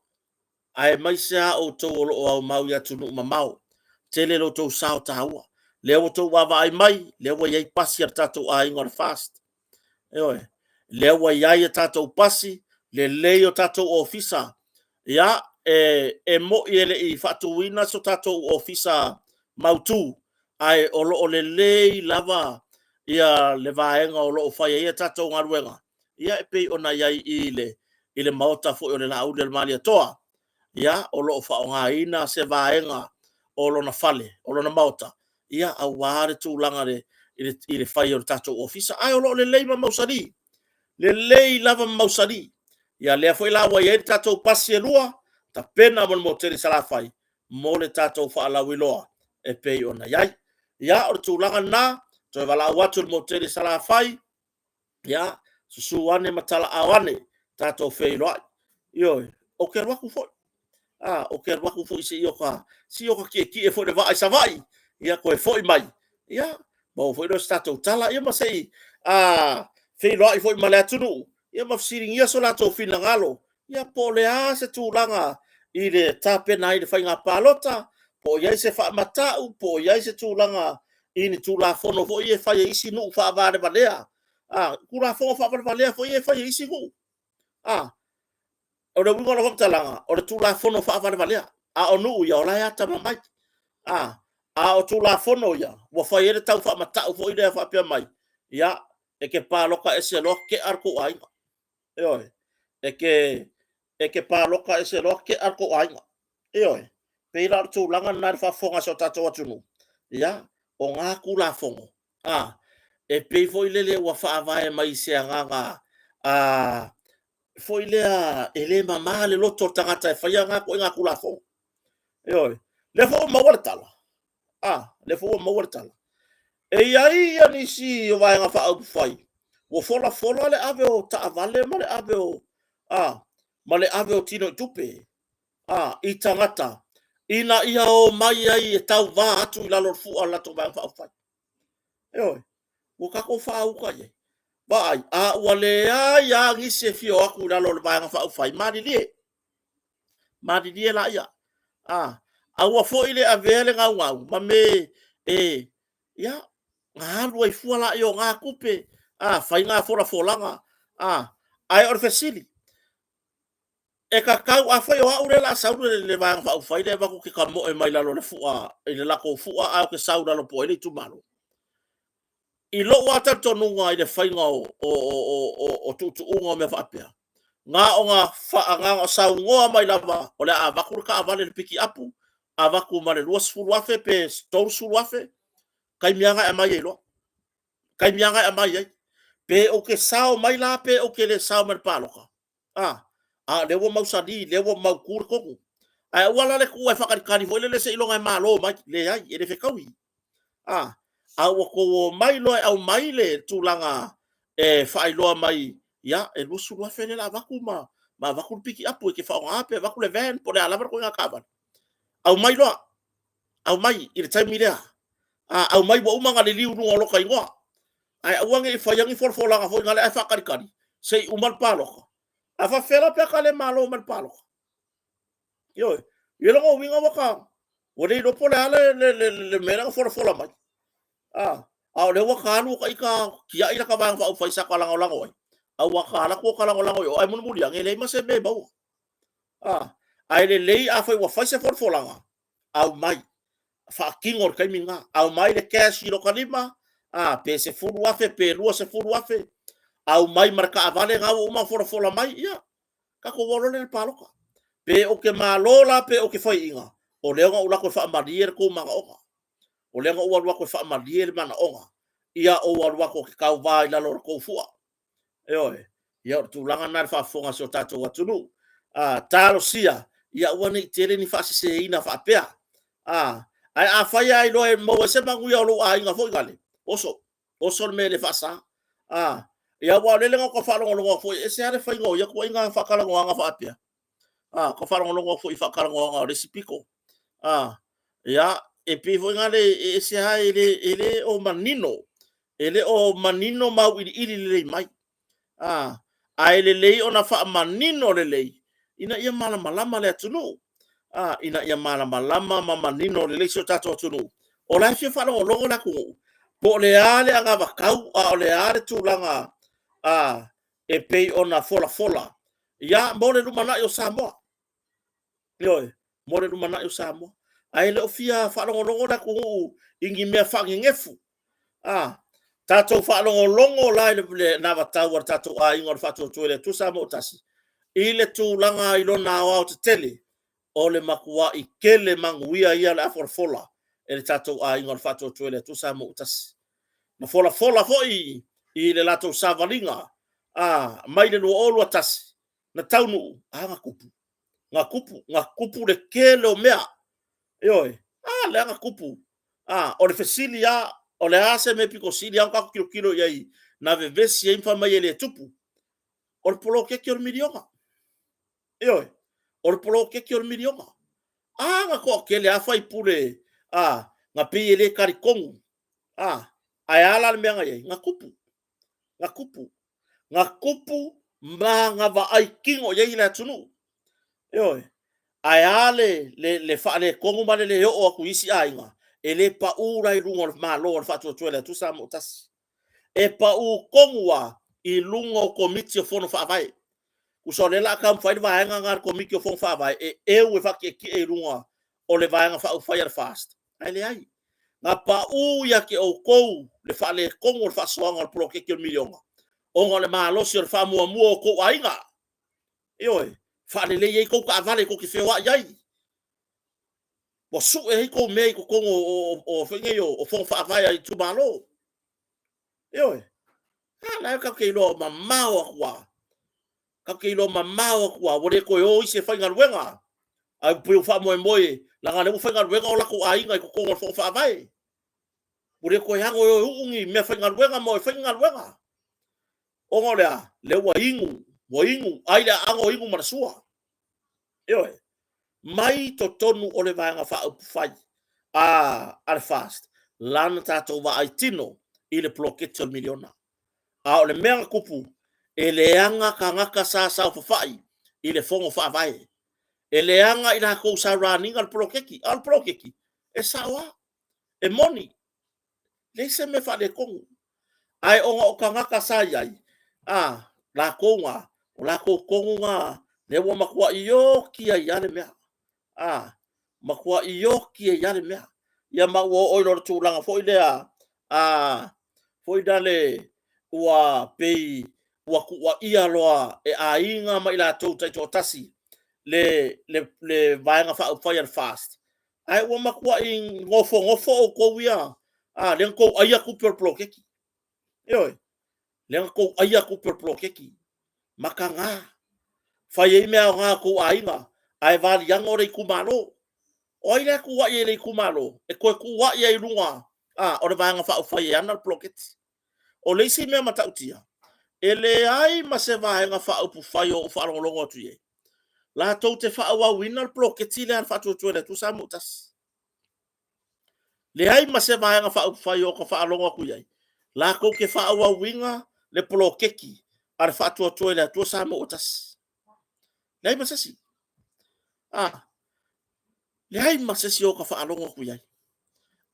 aemaise lava outou o lo o aumau i atunuu mamao. Tele lo outou sao taua. Lea ua outou vaavaai mai, lea ua i ai pasi a le tatou aiga o le FAST. Ioe, lea ua i ai a tatou pasi, lelei o tatou ofisa. Ia, e, e moi e le i faatuina so tatou ofisa mautu, ae o lo o lelei lava ia le vaega o lo o fai ai a tatou galuega, ia e pei ona i ai i le, i le maota foi o le Laauli o le Malietoa, ia o lo o faaaogaina se vaega o lona fale, o lona maota, ia aua le tulaga i le, i le fai o le tatou ofisa. Ae o lo o lelei ma mausali, lelei lava ma mausali. Ia lea foi la ua i ai le tatou pasi e lua, tapena mo le motu tele i Salafai. mo le tatou faalauiloa e pei ona i ai. Ia, o le tulaga lena, toe valaau atu i le motu tele i Salafai, ia, susu ane ma talaao ane, tatou feiloai. Ioe, ou te alu atu foi. A, ou te alu atu foi se i o ta tietie foi i le vaa i Savaii, ia toe foi mai, ia, maua foi lea o se tatou tala, ia ma se i feiloai foi ma le atunuu, ia ma fesiligia so latou finagalo, ia po o le a se tulaga i le tapena ai i le faiga palota, po o i ai se faamatau, po o i ai se tulaga i ni Tulafono foi ia e fai e isi nuu faavalevalea, Tulafono faavalevalea foi ia e fai e isi nuu. O le uiga o lau faamatalaga, o le Tulafono faavalevalea, a o nuu ia o la e atamamai. A o Tulafono ia, ua fai ai le tau faamatau foi lea faapea mai, ia, e te palota ese loa tea le tou aiga. Ioe. E te palota ese loa tea le tou aiga. Ioe. E pei la o le tulaga lena i le faafofoga a si o tatou atunuu, ia, o na Tulafono, e pei foi lele ua faavae mai i se agaga foi lea e le mama le loto o le tagata e faia na ituaiga Tulafono. Ioe. O lea foi ua maua le tala, lea foi ua maua le tala, e i ai ia nisi o Vaega Faaupufai ua folafola le ave o taavale ma le ave o, ma le ave o tinoitupe i tagata ina ia omai ai e tauva atu i lalo o le fua o le latou Vaega Faaupufai. Ioe, ua tatou faauta i ai. Vaai, a ua leai lava nisi e fia o atu i lalo o le Vaega Faaupufai, malilie, malilie laia. Aua foi le avea le gaugau ma me e, ia, na alu ai fua laia o na tupe, fai na folafolaga, ae o le fesili, e tatau, afai o au lea o le a sau le Vaega Faaupufai lea e avatu ou te tamoe mai lalo o le fua, i le latou fua, ae ou te sau i lalo po o ai le itumalo. I lou lava talitonuga i le faiga o tuutuuga o mea faapea, na ona saunoa mai lava o le a avatu le taavale i le pikiapu, avatu ma le $20,000 pe $30,000, taimi lava na e aumai ai loa. Taimi lava na e aumai ai. Pe ou te sao mai la pe ou te le sao mai i le palota, a o lea ua mausali, lea ua mautu le tonu. Ae aua la le tuua e faatalitali foi lele seiloga e malo mai. Leai, e le fetaui. A ua outou omai loa e aumai le tulaga e faailoa mai, ia, e $20,000 lea o le a avatu ma avatu le pikiapu e te faaaogaina pe avatu le van po o le a lava le ituaiga taavale. Aumai loa, aumai i le taimi lea. Aumai ua uma ona liliu i luga o lota igoa. Ae aua ne i faia ni folafolaga foi nale ae faatalitali se i uma le palota. A faapefea la pe a ta le malo mai le palota? Ioe. Ia lona uiga ua ta ua le iloa po o le a le mea lea na folafola mai. A o lea ua ta alu o ita tiai lata Vaega Faaupufai sa ta lagolago ai, a ua ta alu atu o ta lagolago i o, ae mulimuli ane e leai ma se mea e maua. Ae lelei afai ua fai se folafolaga, aumai, faatino i le taimi lena, aumai le cash i lota lima, pe $10,000 pe $20,000, aumai ma le taavale lena ua uma ona folafola mai, ia, tatou o loa lea i le palota. Pe ou te malo la pe ou te faiaina, o lea na ou alu atu e faamalie le tou manaoga. O lea na ou alu atu e faamalie le manaoga, ia ou alu atu ou te tauva i lalo o le tou fua. Ioe. Ia o le tulaga lena i le faafofoga a si o tatou atunuu. Talosia, ia aua ne i tele ni faaseseina faapea. Ae afai lava e iloa e maua ai se manuia o lou aiga foi lale, oso, oso le mea e le faasa. Ia aua o lele na ou faalogologo atu foi, e ese lava le faiga o ia ituaiga faatalanoaga faapea. Ka faalogologo atu foi i faatalanoaga o le isi pito. Ia, e pei foi lale e ese lava, e le o manino, e le o manino ma auiliili lelei mai. Ae lelei ona faamanino lelei ina ia malamalama le atunuu, ina ia malamalama ma manino lelei si o tatou atunuu. O la e fia faalogologo le atunuu po o le a le anavatau, a o le a le tulaga e pei ona folafola ia mo le lumanai o Samoa. Ioe, mo le lumanai o Samoa. Ae le o fia faalogologo le atunuu i ni mea faanenefu. Tatou faalogologo la i le anavatau a le tatou aiga o le Faatuatua i le Atua Samoa ua Tasi, i le tulaga i lona aoaotetele, o le matuai tele manuia ia o le a folafola e le tatou aiga o le Faatuatua i le Atua Samoa ua Tasi. Na folafola foi i le latou savaliga mai le 2021, na taunuu, a na tupu, na tupu, na tupu le tele o mea. Ioe, a lea na tupu. A, o le fesili lava, o le a se mea pito sili lava ona tatou tilotilo i ai na vevesi ai ma fai mai e le tupu? O le poloketi o le miliona. Ioe, o le poloketi o le miliona. A na toatele lava faipule a, na pei e le talitonu. A, ae a la le mea na i ai? Na tupu, na tupu, na tupu ma na vaai tino i ai le atunuu. Ioe. Ae a le faaletonu ma le le oo atu i isi aiga, e le pau la i luga o le Malo o le Faatuatua i le Atua Samoa Tasi. E pau tonu lava i luga o Komiti o Fono Faavae. Tusa o lea o le a taumafai le vaega lena a le Komiti o Fono Faavae e eu e faatietie i luga o le Vaega Faaupufai a le FAST, ae leai. Na pau ia te outou le faaletonu o le faasoaga o le poloketi o le miliona, ona o le malosi o le faamuamua o outou aiga. Ioe, faalelei ai tou taavale tou te feoai ai, ua sue ai tou mea i totonu o foi nei o fono faavae a itumalo. Ioe, a la e tatou te iloa mamao atu lava, tatou te iloa mamao atu lava, ua le toe o isi e faigaluega, ae pei ua faamoemoe, leaga o lea ua faigaluega o latou aiga i totonu o le fono faavae. Ua le toe ago e o e uu ni mea faigaluega ma o e fai ni galuega. Ona o le a? Lea ua inu, ua inu, ai le aano inu ma le sua. Ioe. Mai totonu o le Vaega Faaupufai a le FAST, lana tatou vaai tino i le poloketi o le miliona. A o le mea na tupu, e leaga tagata sa saofafai i le Fono Faavae. E leaga i latou sa run ina le poloketi. A o le poloketi, e sao lava, e moni, leai se mea faaletonu. Ae ona o tagata sa i ai, a, latou na, o latou tonu na lea ua matuai oti ai lava le mea. A, matuai oti ai lava le mea. Ia ma ua oo i le tulaga foi lea, a, foi lale, ua pei ua tuuaia loa e aiga ma i latou taitoatasi le Vaega Faaupufai a le FAST, ae ua matuai nofonofo outou ia, a, lea na outou aia tupe o le poloketi. Ioe, lea na outou aia tupe o le poloketi. Mataga, fai ai mea aoga a outou aiga, ae valiago le itumalo. O ai la e tuuai ai i le itumalo? E toe tuuai ai i luga a, o le Vaega Faaupufai e ana le poloketi. O le isi mea matautia, e leai ma se Vaega Faaupufai o ou faalogologo atu i ai, latou te faaauauina le poloketi lea a le Faatuatua i le Atua Samoa Tasi. Leai ma se Vaega Faaupufai o ta faalogo atu i ai, latou te faaauauina le poloketi a le Faatuatua i le Atua Samoa Tasi. Leai ma se isi. A, leai ma se isi o ta faalogo atu i ai.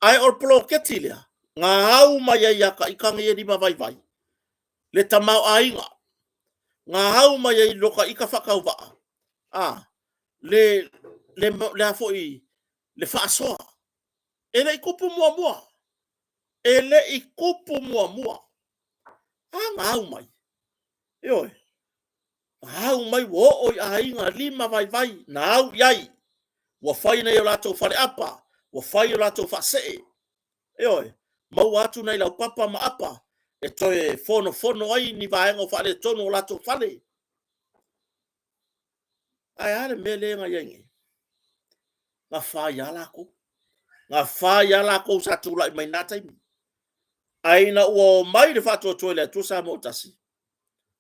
Ae o le poloketi lea, na au mai ai ia ta ita nei e lima vaivai, le tamaoaiga, na au mai ai lo ta ita faatauvaa, a, le, le, le a foi, le faasoa. E le i tupu muamua. E le i tupu muamua. A na au mai. Ioe. Na au mai ua oo i aiga lima vaivai, na au i ai. Ua fai nai o latou faleapa, ua fai o latou faasee. Ioe. Maua atu nai laupapa ma apa e toe fonofono ai ni vaega o faaletonu o latou fale. Ae a le mea lea na i ai nei? Na fai lava latou. Na fai lava latou sa tulai mai na taimi. Ae ina ua omai le Faatuatua i le Atua Samoa Tasi,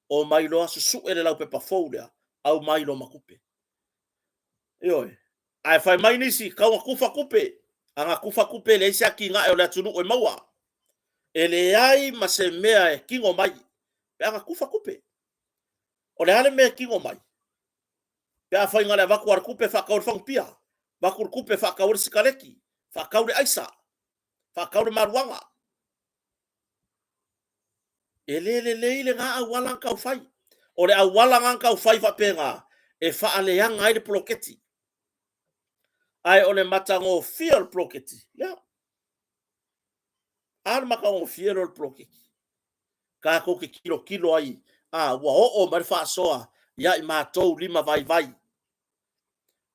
omai loa susue le laupepa fou lea, aumai loa ma tupe. Ioe. Ae fai mai nisi, kau na tufa tupe. A na tufa tupe, leai se atinae o le atunuu e maua. E leai ma se mea e tino mai pe a na tufa tupe. O le a le mea e tino mai? Pe a fai na o le avatu lava o le tupe faatau le fagupia, avatu le tupe faatau le sikaleti, faatau le aisa, faatau le maluaga. E le lelei lena auala na tau fai. O le auala na tau fai faapena, e faaleaga ai le poloketi. Ae o le matagofie o le poloketi, lea. A le matagofie lea o le poloketi. Tatou te tilotilo ai, a, ua oo mai le faasoa ia i matou lima vaivai.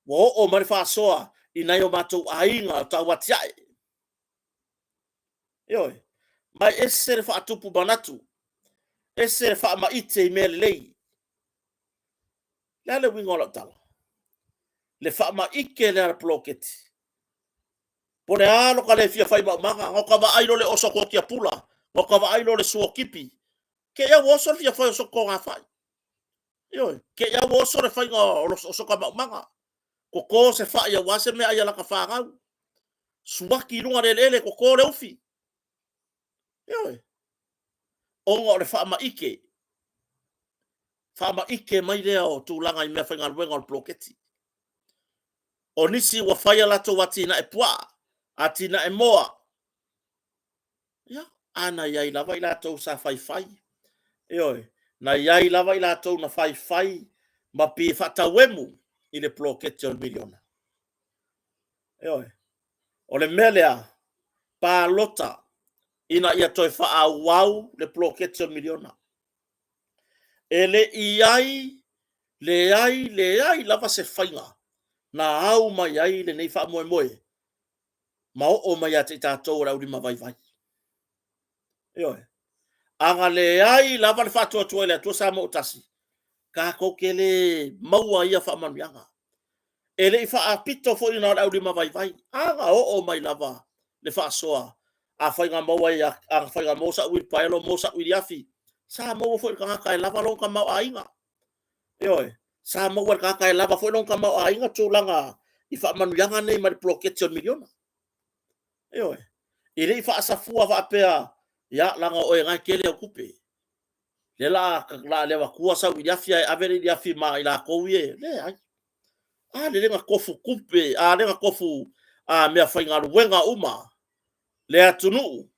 Ua oo mai le faasoa i nai o matou aiga o tauatiae. Ioe, ma e ese le faatupu manatu, ese le faamaite i mea lelei. Le a le uiga o lau tala? Le faamaite lea a le poloketi. Po le a lo ka le fia fai maumaga, no ka vaai lo le oso kotia pula, no ka vaai lo le suotipi. Ke ia ua oso le fia fai o so toga fai. Ioe, ke ia ua oso le faiga o soka maumaga. Toto se fai aua se mea ai a lata fanau. Suaki i luga le eleele, toto le ufi. Ioe, ona o le faamaite, faamaite mai lea o tulaga i meafaigaluega o le poloketi. O nisi ua fai a latou atinae puaa, atinae moa, ia, a na i ai lava i latou sa faifai. Ioe, na i ai lava i latou na faifai ma pei e faatauemu i le poloketi o le miliona. Ioe, o le mea lea, palota ina ia toe faaauau le poloketi o le miliona. E le i ai, leai, leai lava se faiga na au mai ai lenei faamoemoe ma oo mai ia te i tatou o le aulimavaivai. Ioe. A na leai lava le faatuatua i le Atua Samoa ua tasi, tatou te le maua ia faamanuiaga. E le i faapito foi na o le aulimavaivai, a na oo mai lava le faasoa, afai na maua ai, afai na maua sau uilipaelo, maua sau iliafi, sa maua foi e le tagata e lava lona tamaoaiga. Ioe, sa maua e le tagata e lava foi lona tamaoaiga tulaga i faamanuiaga nei mai le poloketi o le miliona. Ioe, e le i faasafua faapea, ia, leaga o oe na e tele au tupe, lea la le avatua sau iliafi ae ave le iliafi ma i latou ia. Leai. A lele na tofu tupe, a lea na tofu a mea faigaluega uma le atunuu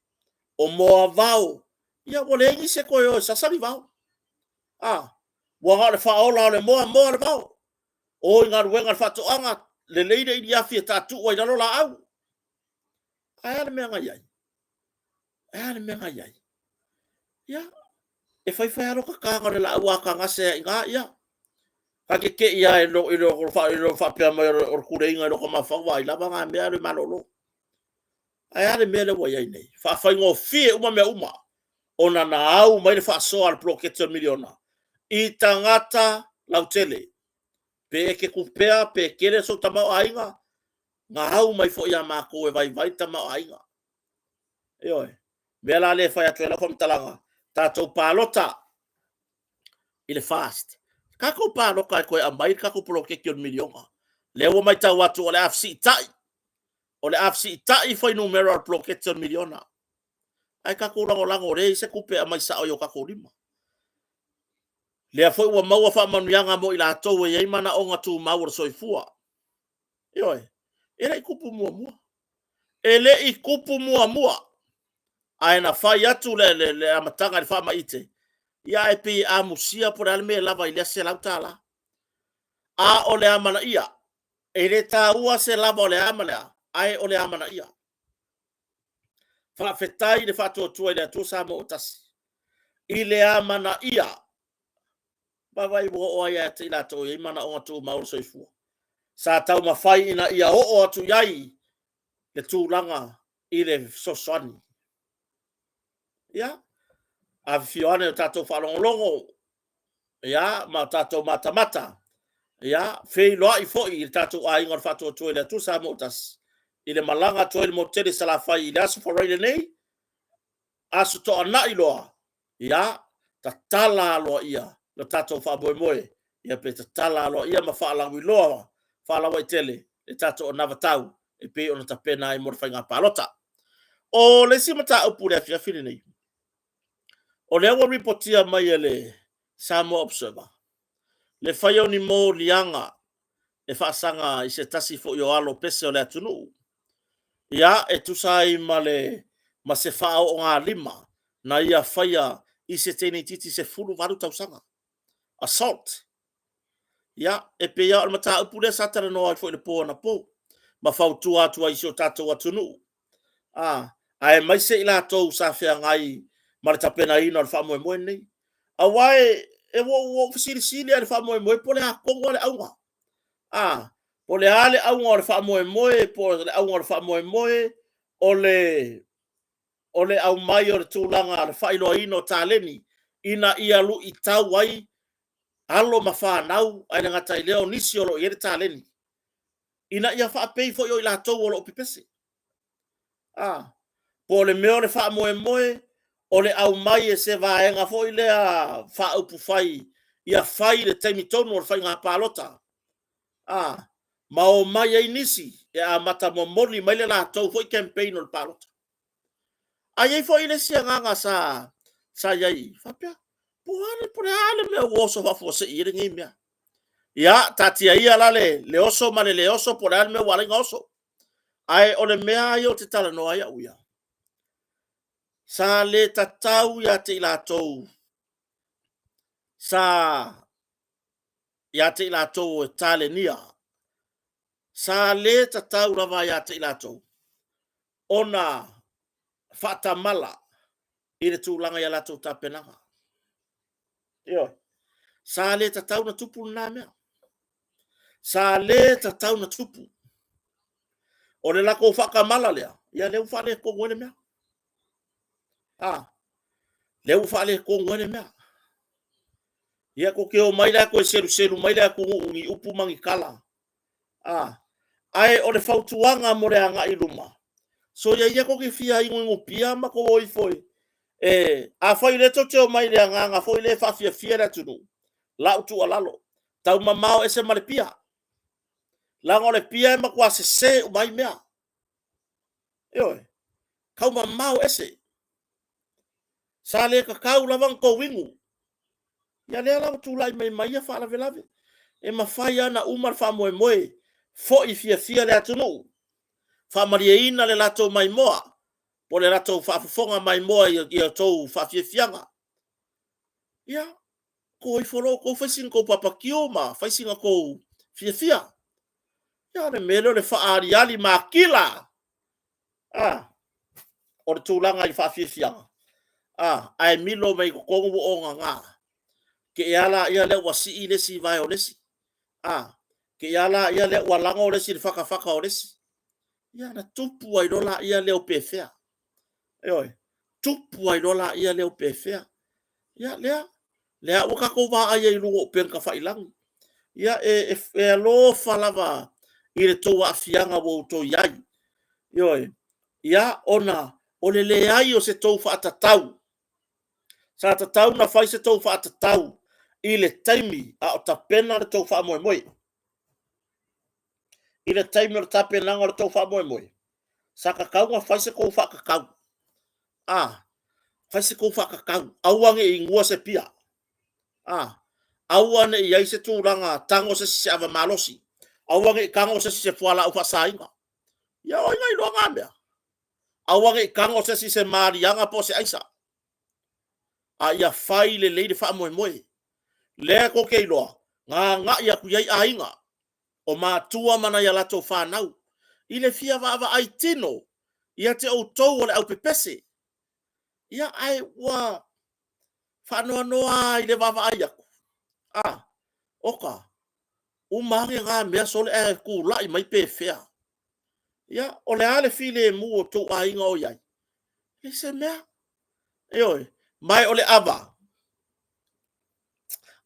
o moavao, ia ua leai nisi e toe o e sasa ni vao. A, ua na o le faaola o le moa, moa le vao. O i galuega a le faatoaga, lelei le iliafi e taatuu ai i lalo laau. Ae a le mea na i ai? Ae a le mea na i ai? Ia, e fai fai lava lota taga o le laau a ta gase ai i ina, ia. Ta te te i lava i lo faapea mai o le tuleiga i lota mafaufau, vaai lava na mea alu e malolo. Ae a le mea lea ua i ai nei? Faafaigofie uma mea uma, ona na au mai le faasoa a le poloketi o le miliona i tagata lautele. Pe e te tupea, pe tele sou tamaoaiga, na au mai foi ia matou e vaivai le tamaoaiga. Ioe. Mea la lea e fai atu ai lau faamatalaga, tatou palota i le FAST. Tatou palota e toe aumai le tatou poloketi o le miliona. Lea ua matau atu o le a fesiitai, o le a fesiitai fuainumera o le poloketi o le miliona. Ae tatou lagolago o lea e i ai se tupe e aumai sao i o tatou lima. Lea foi ua maua faamanuiaga mo i latou e i ai manaoga tumau o le soifua. Ioe, e le i tupu muamua. E le i tupu muamua, ae na fai atu le, le, le amataga i le faamaite, ia ae pei e amusia po o le a le mea e lava i lea $100. A o le amanaia, e le taua se lava o le a ma le a, ae o le amanaia. Faafetai i le faatuatua i le Atua Samoa ua tasi, i le amanaia Vaavaai ua oo ai ia te i latou e i ai manaoga tumau o le soifua. Sa taumafai ina ia oo atu i ai le tulaga i le fesoasoani. Ia, afifio ane o tatou faalogologo, ia, ma o tatou matamata, ia, feiloai foi i le tatou aiga o le Faatuatua i le Atua Samoa ua tasi, i le malaga atu ai i le motu tele i Salafai i le Aso Faraile nei, Aso Toonai loa, ia, tatala aloaia lo tatou faamoemoe, ia pe tatala aloaia ma faalauiloa faalauaitele le tatou anavatau e pei ona tapena ai mo le faiga palota. O le isi mataupu i le afiafi lenei, o lea ua ripotia mai e le Samoa Observer le faia o ni moliaga e faasaga i se tasi foi o alo pese o le atunuu, ia, e tusa ai ma le ma se faaoogalima na ia faia i se teine itiiti 18 tausaga. Assault. Ia, e pei lava o le mataupu lea sa talanoa ai foi i le po anapo, ma fautua atu ai i si o tatou atunuu, a, aemaise i latou sa feagai ma le tapenaina o le faamoemoe lenei. Aua e, e ua ou fesilisili lava i le faamoemoe po o le a tonu lava le auga. A, po o le a le auga o le faamoemoe, po o le auga o le faamoemoe o le o le aumai o le tulaga o le faailoaina o taleni ina ia luitau ai alo ma fanau, ae le gata i lea o nisi o lo o i ai le taleni, ina ia faapei foi o i latou o lo o pepese. A, po o le mea o le faamoemoe o le aumai e se vaega foi lea faaupufai ia fai i le taimi tonu o le faiga palota, a, ma omai ai nisi e amata momoli mai le latou foi campaign o le palota. Ae i ai foi le isi agaga sa i ai faapea, po o le a le mea ua oso faafuasei ai lenei mea. Ia, taatia ia la le oso ma le le oso po o le a le mea ua ala ai ona oso. Ae o le mea lava ia ou te talanoa ai au ia, sa le tatau ia te i latou sa ia te i latou e talenia, sa le tatau lava ia te i latou ona faatamala i le tulaga i a latou tapenaga. Ioe. Sa le tatau ona tupu lena mea. Sa le tatau ona tupu. O le latou faatamala lea, ia lea ua faaletonu ai le mea. A, lea ua faaletonu ai le mea. Ia tou te omai la e toe seluselu mai le atunuu i ni upu ma ni tala. A, ae o le fautuaga mo le agai i luma, soia ia tou te fia inuinupia ma tou o ifo e, afai o lea tou te omai i le agaga foi lea e faafiafia le atunuu, lau tuualalo, taumamao ese ma le pia. Leaga o le pia e matua sese uma ai mea. Ioe, taumamao ese. Sa le tatau lava ona tou inu. Ia lea la ua tulai mai ma ia faalavelave. E mafai lava ona uma le faamoemoe, foi fiafia le atunuu, faamalieina le latou maimoa, po o le latou faafofoga maimoa i a outou faafiafiaga. Ia, tou o ifo loa outou fai sina tou babakiu ma fai sina tou fiafia. Ia, o le mea lea o le faaaliali matila, a, o le tulaga i faafiafiaga, a, ae milo mai totonu ua ogaga. Te i lava lea lea ua sii le isi vae o le isi, a, te i lava lea ua lago le isi i le fatafata o le isi. Ia, ona tupu ai loa lea o pefea. Ioe, tupu ai loa lea o pefea. Ia, lea, lea ua tatou vaai ai i luga o upega tafailagi. Ia, e alofa lava i le tou aafiaga ua outou i ai. Ioe, ia, ona o le leai o se tou faatatau. Sa tatau ona fai se tou faatatau i le taimi a o tapena le tou faamoemoe. I le taimi o le tapenaga o le tou faamoemoe, sa tatau ona fai se tou faatatau. A, fai se tou faatatau, aua ne i inua se pia. A, aua ne i i ai se tulaga tago se isi se ava malosi, aua ne i tago se isi se fualaau faasaina. Ia o ai na iloa na mea? Aua ne i tago se isi se maliaga po o se aisa. A ia fai lelei le faamoemoe. Lea tou te iloa, na agai atu i ai aiga, o matua ma nai a latou fanau, i le fia vaavaai tino ia te outou o le aupepese. Ia, ae ua faanoanoa i le vaavaai atu, a, oka, uma ane na mea sole ae tulai mai pefea. Ia, o le a le filemu o tou aiga o i ai? E leai se mea. Ioe, ma o le ava,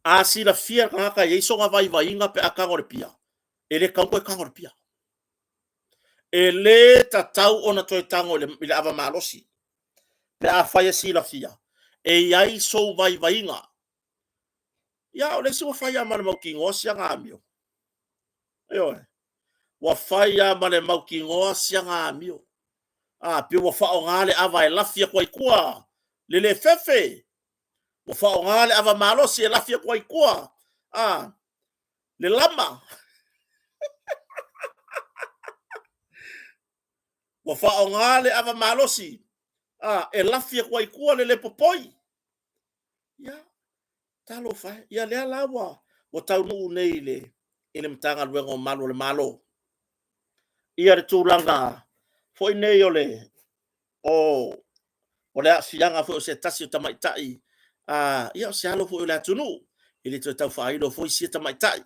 a silafia le tagata e i ai sona vaivaiga pe a tago i le pia, e le tatau ona toe tago i le pia. E le tatau ona toe tago i le ava malosi pe afai e silafia e i ai sou vaivaiga. Ia, o le isi ua fai lava ma le mautinoa siaga amio. Ioe. Ua fai lava ma le mautinoa siaga amio. A, pei ua faaaoga le ava e lafi atu ai i tua le le fefe. Ua faaaoga le ava malosi e lafi atu ai i tua a, le lama. Ua faaaoga le ava malosi a, e lafi atu ai i tua le le popoi. Ia, talofa e. Ia lea la ua taunuu nei i le, i le Matagaluega o Malu o le Malo. Ia le tulaga foi nei o le, o, o le aafiaga foi o se tasi o tamaitai, a, ia o se alo foi o le atunuu, e le toe tau faailo foi sia tamaitai,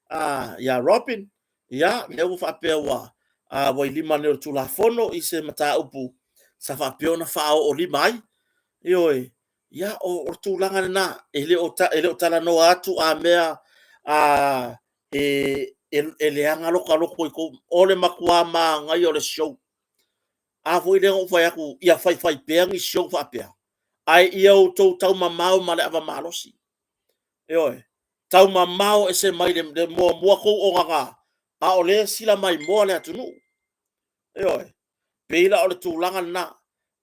a, ia Robin, ia, lea ua faapea ua, a, ua i lima nei o le Tulafono i se mataupu sa faapea ona faaoo lima ai. Ioe, ia, o le tulaga lena, e le o talanoa atu a mea a, e leaga lota loto i tou, o le matua manaia o le show. A foi lea na ou fai atu, ia faifai pea ni show faapea, ae ia outou taumamao ma le ava malosi. Ioe, taumamao ese mai le muamua tou ogaga, a o lea e sila maimoa le atunuu. Ioe, pei la o le tulaga lena,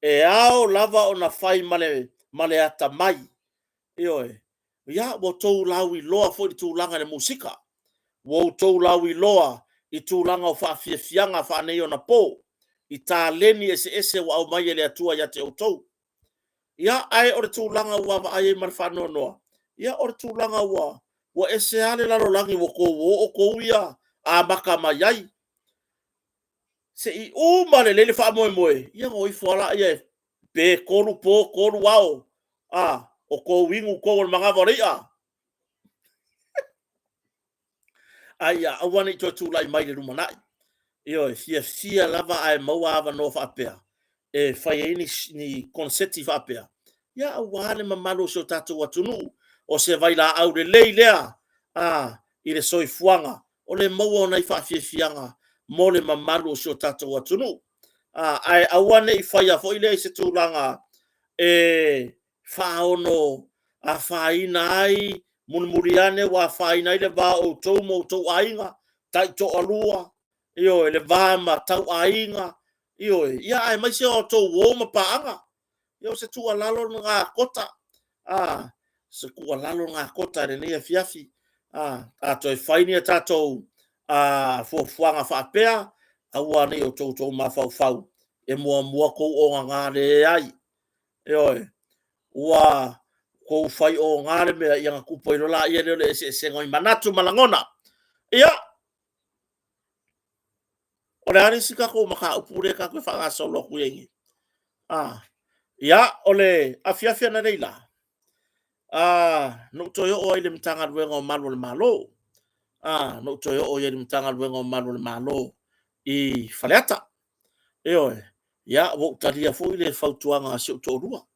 e ao lava ona fai ma le atamai. Ioe, ia ua outou lauiloa foi i le tulaga i le musika, ua outou lauiloa i tulaga o faafiafiaga faaneionapo, i taleni eseese ua aumai e le Atua ia te outou. Ia, ae o le tulaga ua vaavaai ai ma le faanoanoa, ia o le tulaga ua ese lava le lalolagi ua outou o outou ia amata mai ai. Se i uma lelei le faamoemoe, ia ona o ifo lava lea pe 3 po 3 ao, a, o tou inu tou o le manava o le i'a. A ia aua ne i toe tulai mai i le lumanai. Ioe, fiafia lava ae maua avanoa faapea e fai ai ni koneseti faapea, ia aua le mamalu o si o tatou atunuu. O se vailaau lelei lea i le soifuaga, o le maua o nai faafiafiaga mo le mamalu o si o tatou atunuu. Ae aua ne i faia foi lea i se tulaga e faaono afaina ai, mulimuli ane ua afaina ai le va o outou ma outou aiga taitoalua, ioe, le va ma tauaiga, ioe, ia aemaise o outou uo ma paaga. Ia o se tuualalo lena a Kota, a, se tuualalo lena a Kota i lenei afiafi. A toe fai ni a tatou fuafuaga faapea, aua ne i outou mafaufau e muamua tou ogaga. Leai, ioe, ua tou fai oga le mea, ia ona tupu ai loa lea o le eseesega o manatu ma lagona. Ia, o le a le isi tatou mataupu lea tatou te faagasolo atu i ai nei? Ia, o le afiafi analeila, na ou toe oo ai i le Matagaluega o Malu o le Malo. Na ou toe oo ai i le Matagaluega o Malu o le Malo i Faleata. Ioe, ia ua ou talia foi le fautuaga a si ou toalua.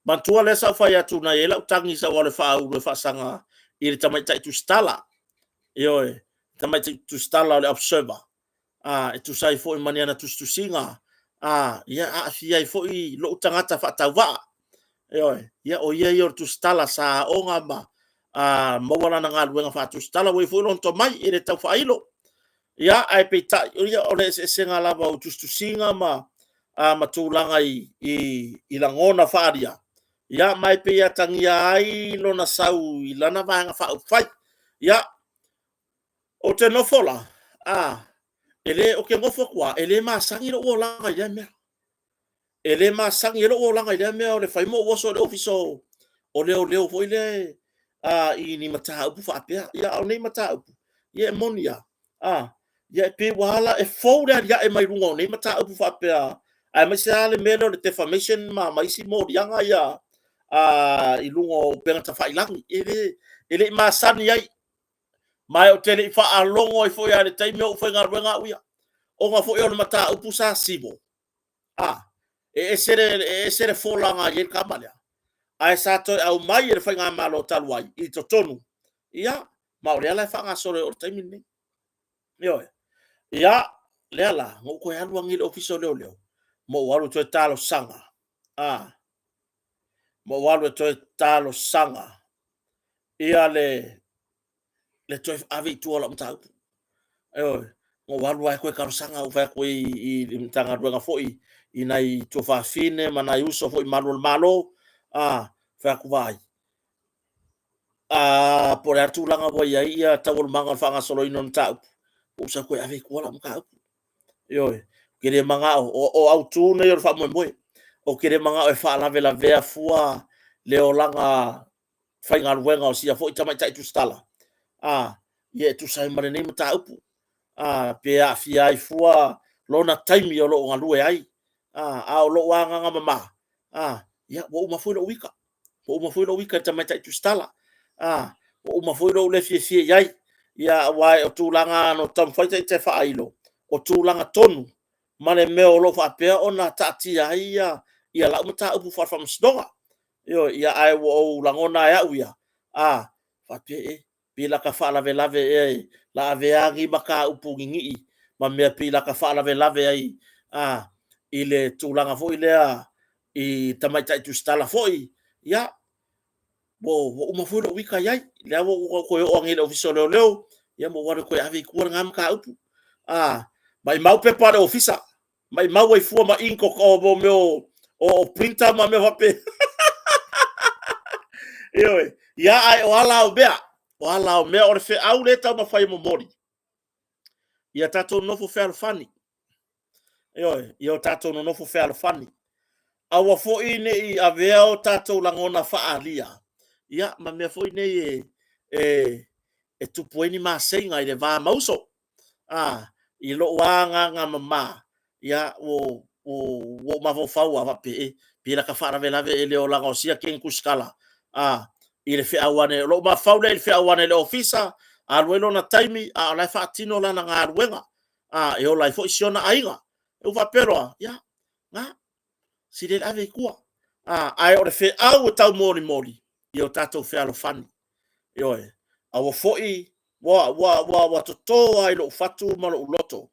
Manatua lea sa ou fai atu na i ai lau tagi sa ou alu e faaulu e faasaga i le tamaitai tusitala. Ioe, tamaitai tusitala o le Observer, e tusa ai foi ma ni ana tusitusiga, ia aafia ai foi lou tagata faatauvaa. Ioe, ia o ia ia o le tusitala sa aoga ma maua lana galuega faatusitala, ua i ai foi lona tomai, e le tau faailo. Ia, ae peitai, o le eseesega lava o tusitusiga ma tulaga i lagona faaalia, ia ma e pei e atagia ai lona sau i lana Vaega Faaupufai. Ia, ou te nofo la, e le, ou te nofo atu lava, e le masani lou olaga i lea mea. E le masani ai lou olaga i lea mea o le fai ma ou oso i le Ofisa o Leoleo foi lea i ni mataupu faapea. Ia, a o nei mataupu, ia e moni lava, ia e pei ua ala, e fou le aliae mai luga o nei mataupu faapea, aemaise lava le mea lea o le defamation ma isi moliaga ia i luga o upega tafailagi. E le i masani ai, ma ou te le i faalogo ai foi lava i le taimi o ou faigaluega au ia, ona foi o le mataupu sa civil, e ese le fola na i ai le tama lea, ae sa toe aumai e le faigamalo talu ai i totonu, ia, ma o lea la e faagasolo e oo i le taimi lenei. Ioe. Ia, lea la, na ou toe alu anei i le Ofisa o Leoleo, ma ou alu e toe talosaga, ma ou alu e toe talosaga ia le toe ave i tua o lau mataupu. Ioe, na ou alu lava e toe talosaga, ou fai atu i le Matagaluega foi i nai tuafafine ma nai uso foi i malu o le Malo, fai atu, vaai, po o le a le tulaga ua i ai ia taualumaga o le faagasoloina o le mataupu, ua ou sau e toe ave i tua lau mataupu. Ioe, ou te le manao, o autu nei o le faamoemoe, ou te le manao e faalavelavea fua le olaga faigaluega o sia foi tamaitai tusitala, ia e tusa ai ma lenei mataupu, pe aafia ai fua lona taimi o lo o galue ai, a o lou agaga mama, ia ua uma foi lou ita, ua uma foi lou ita i le tamaitai tusitala, ua uma foi lou le fiafia i ai, ia aua o tulaga na taumafai ita e faailo, o tulaga tonu ma le mea o lo o faapea ona taatia ai ia lau mataupu faale-faamasinoga. Ioe, ia ae ua ou lagona e au ia, faapea e, pei la ta faalavelave ea e la avea nei mataupu ninii ma mea pei la ta faalavelave ai. i le tulaga foi lea i tamaitai tusitala foi, ia, ua uma foi lou ita i ai. Lea ua ou toe oo ane i le Ofisa o Leoleo, ia ma ou alu e toe ave i tua lena mataupu. A, maumau pepa a le Ofisa, maumau ai fua ma ink o mea o printer ma mea faapena. Ioe. Ia, ae o ala o mea, o ala o mea, o le feau lea e taumafai e momoli, ia tatou nonofo fealofani. Ioe, ia o tatou nonofo fealofani. Aua foi ne i avea o tatou lagona faaalia, ia, ma mea foi nei e tupu ai ni maseiga i le va ma uso. A, i lou lava agaga mama, ia, ua ou mafaufau lava faapea, e, pe lata faalavelave e le olaga o sia teine tusitala, a, i le feau ane, o lou mafaufau lea i le feau ane i le ofisa, alu ai lona taimi, a o la e faatino lana galuega, a, e ola ai foi si ona aiga. Ou faapea loa, ia, na, sili ai le ave i tua. A, ae o le feau e taumolimoli, ia o tatou fealofani. Ioe, aua foi, ua toto lava i lou fatu ma lou loto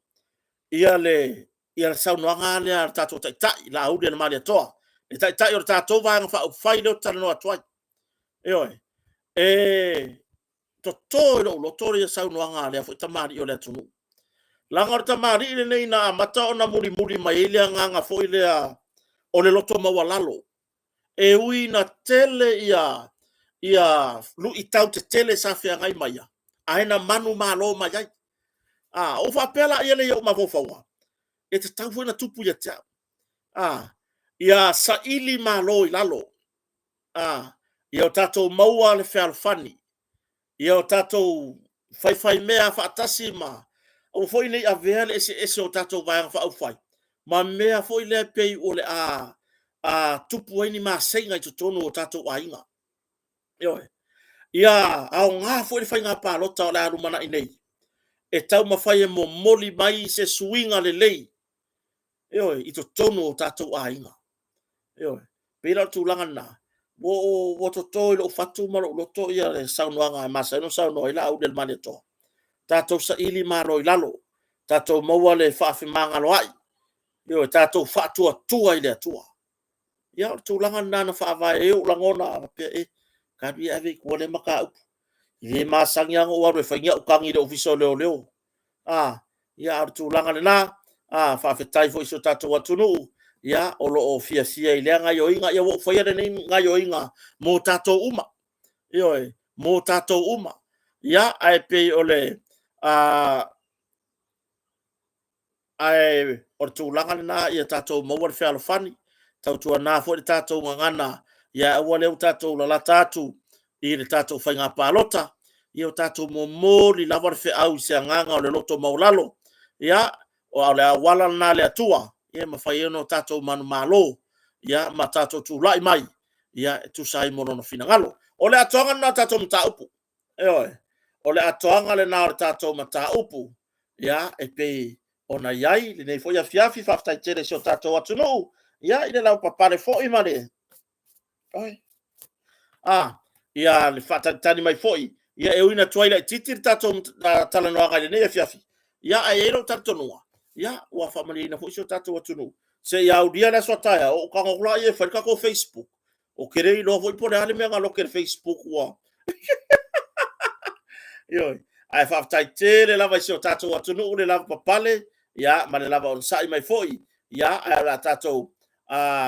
ia le saunoaga lea a le tatou Taitai, Laauli-a-le-Malietoa, le Taitai o le tatou Vaega Faaupufai lea ou te talanoa atu ai. Ioe, e toto i lou loto le saunoaga a lea foi tamalii o le atunuu. Leaga o le tamalii lenei na amata ona mulimuli mai ai le agaga foi lea o le loto maualalo. E ui ina tele ia luitau tetele sa feagai ma ia, ae na manumalo mai ai. A, ou faapea laia lea i ou mafaufauga, e tatau foi ona tupu ia te au. A, ia saili malo i lalo. A, ia o tatou maua le fealofani, ia o tatou faifaimea faatasi ma aua foi ne i avea le eseese o tatou Vaega Faaupufai ma mea foi lea pei o le a tupu ai ni maseiga i totonu o tatou aiga. Ioe. Ia aoga foi le faiga palota o le a lumanai nei e taumafai e momoli mai se suiga lelei, ioe, i totonu o tatou aiga. Ioe. Pei la o le tulaga lena, ua toto i lou fatu ma lou loto le saunoaga e masani ona saunoa ai Laauli-a-le-Malietoa. Tatou saili malo i lalo, tatou maua le faafemagaloai, ioe, tatou faatuatua i le Atua. Ia, o le tulaga lena na faavae ai ou lagona faapea, e, talu ia e ave i tua lea mataupu. E le masani lava ona ou alu e fai ni au tagi i le Ofisa o Leoleo. A, ia, a o le tulaga lena, a, faafetai foi i si o tatou atunuu, ia, o lo o fiafia i lea gaoioiga. Ia, ua ou faia lenei gaoioiga mo tatou uma. Ioe, mo tatou uma. Ia, ae pei o le, a, Ae o le tulaga lena ia tatou maua le fealofani, tautuana foi le tatou gagana, ia aua lea ua tatou lalata atu i le tatou faiga palota, ia o tatou momoli lava le feau i se agaga o le loto maualalo. Ia, o le auala lena a le Atua, ia e mafai ai ona o tatou manumalo, ia ma tatou tulai mai, ia e tusa ai mo lona finagalo. O le atoaga lena o le tatou mataupu. Ioe, o le atoaga lena o le tatou mataupu, ia, e pei ona i ai lenei foi afiafi. Faafetai tele i si o tatou atunuu, ia, i le lavapapale foi ma le, oi, a, ia, le faatalitali mai foi, ia, e ui ina tuai laitiiti le tatou talanoaga i lenei afiafi, ia, ae i ai lou talitonuga, ia, ua faamalieina foi si o tatou atunuu. Se i aulia le aso a taeao, ou tago atu lea e fai le tatou Facebook, Ou te le iloa foi po o le a le mea na loke i le Facebook ua... Ioe. Ae faafetai tele lava i si o tatou atunuu le lavapapale, ia, ma le lava onosai mai foi, ia, ae o le a tatou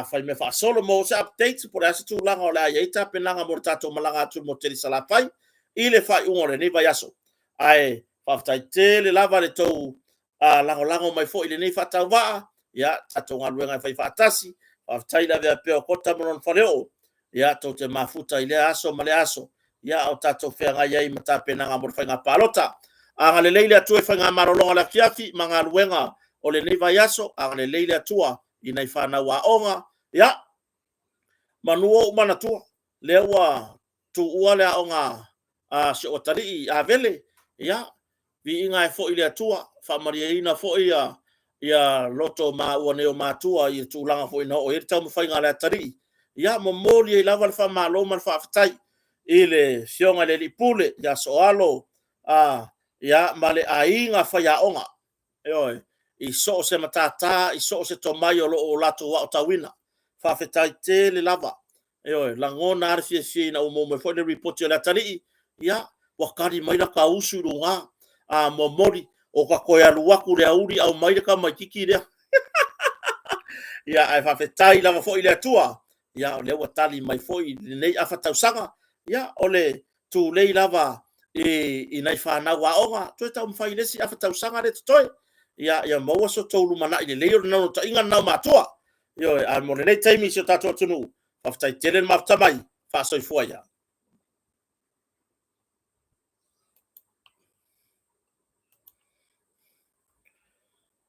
fai mea faasolo mo se update po o le a se tulaga o le a i ai tapenaga mo le tatou malaga atu i le motu tele i Salafai i le faaiuga o lenei vaiaso. Ae faafetai tele lava le tou lagolago mai foi i lenei faatauvaa, ia, tatou galuega e fai faatasi. Faafetai le avea pea o Kota ma lona faleoo, ia, tou te mafuta i lea aso ma lea aso, ia, a o tatou feagai ai ma tapenaga mo le faiga palota. Agalelei le Atua i faigamalologa o le afiafi ma galuega o lenei vaiaso. Agalelei le Atua i nai fanau aoga, ia, manu o ou manatua, lea ua tuua le aoga a si ou atalii i Avele, ia, viiga ae foi i le Atua, faamalieina foi ia loto maua nei o matua i le tulaga foi na oo i ai le taumafaiga a le atalii, ia, momoli ai lava le faamalo ma le faafetai i le Afioga i le Alii Pule ia Sooalo, ia, ma le aiga faiaoga. Ioe. i so o se matata, i so o se tomai o lo o latou aotauina. Faafetai tele lava. Ioe, lagona lava le fiafia ina ua maua mai foi le lipoti a le atalii, ia, ua tali mai lata usu i luga, a momoli, o ta toe alu atu i le aoauli aumai le tamaitiiti lea. Ia, ae faafetai lava foi i le Atua, ia, o lea ua tali mai foi i lenei afa tausaga, ia, o le tulei lava i nai fanau aoga, toe taumafai i le isi afa tausaga lea e totoe. Ia, ia maua so outou lumanai lelei, o le naunautaiga lena o matua. Ioe, ae mo lenei taimi i si o tatou atunuu, faafetai tele le mafuta mai, faasoifua ia.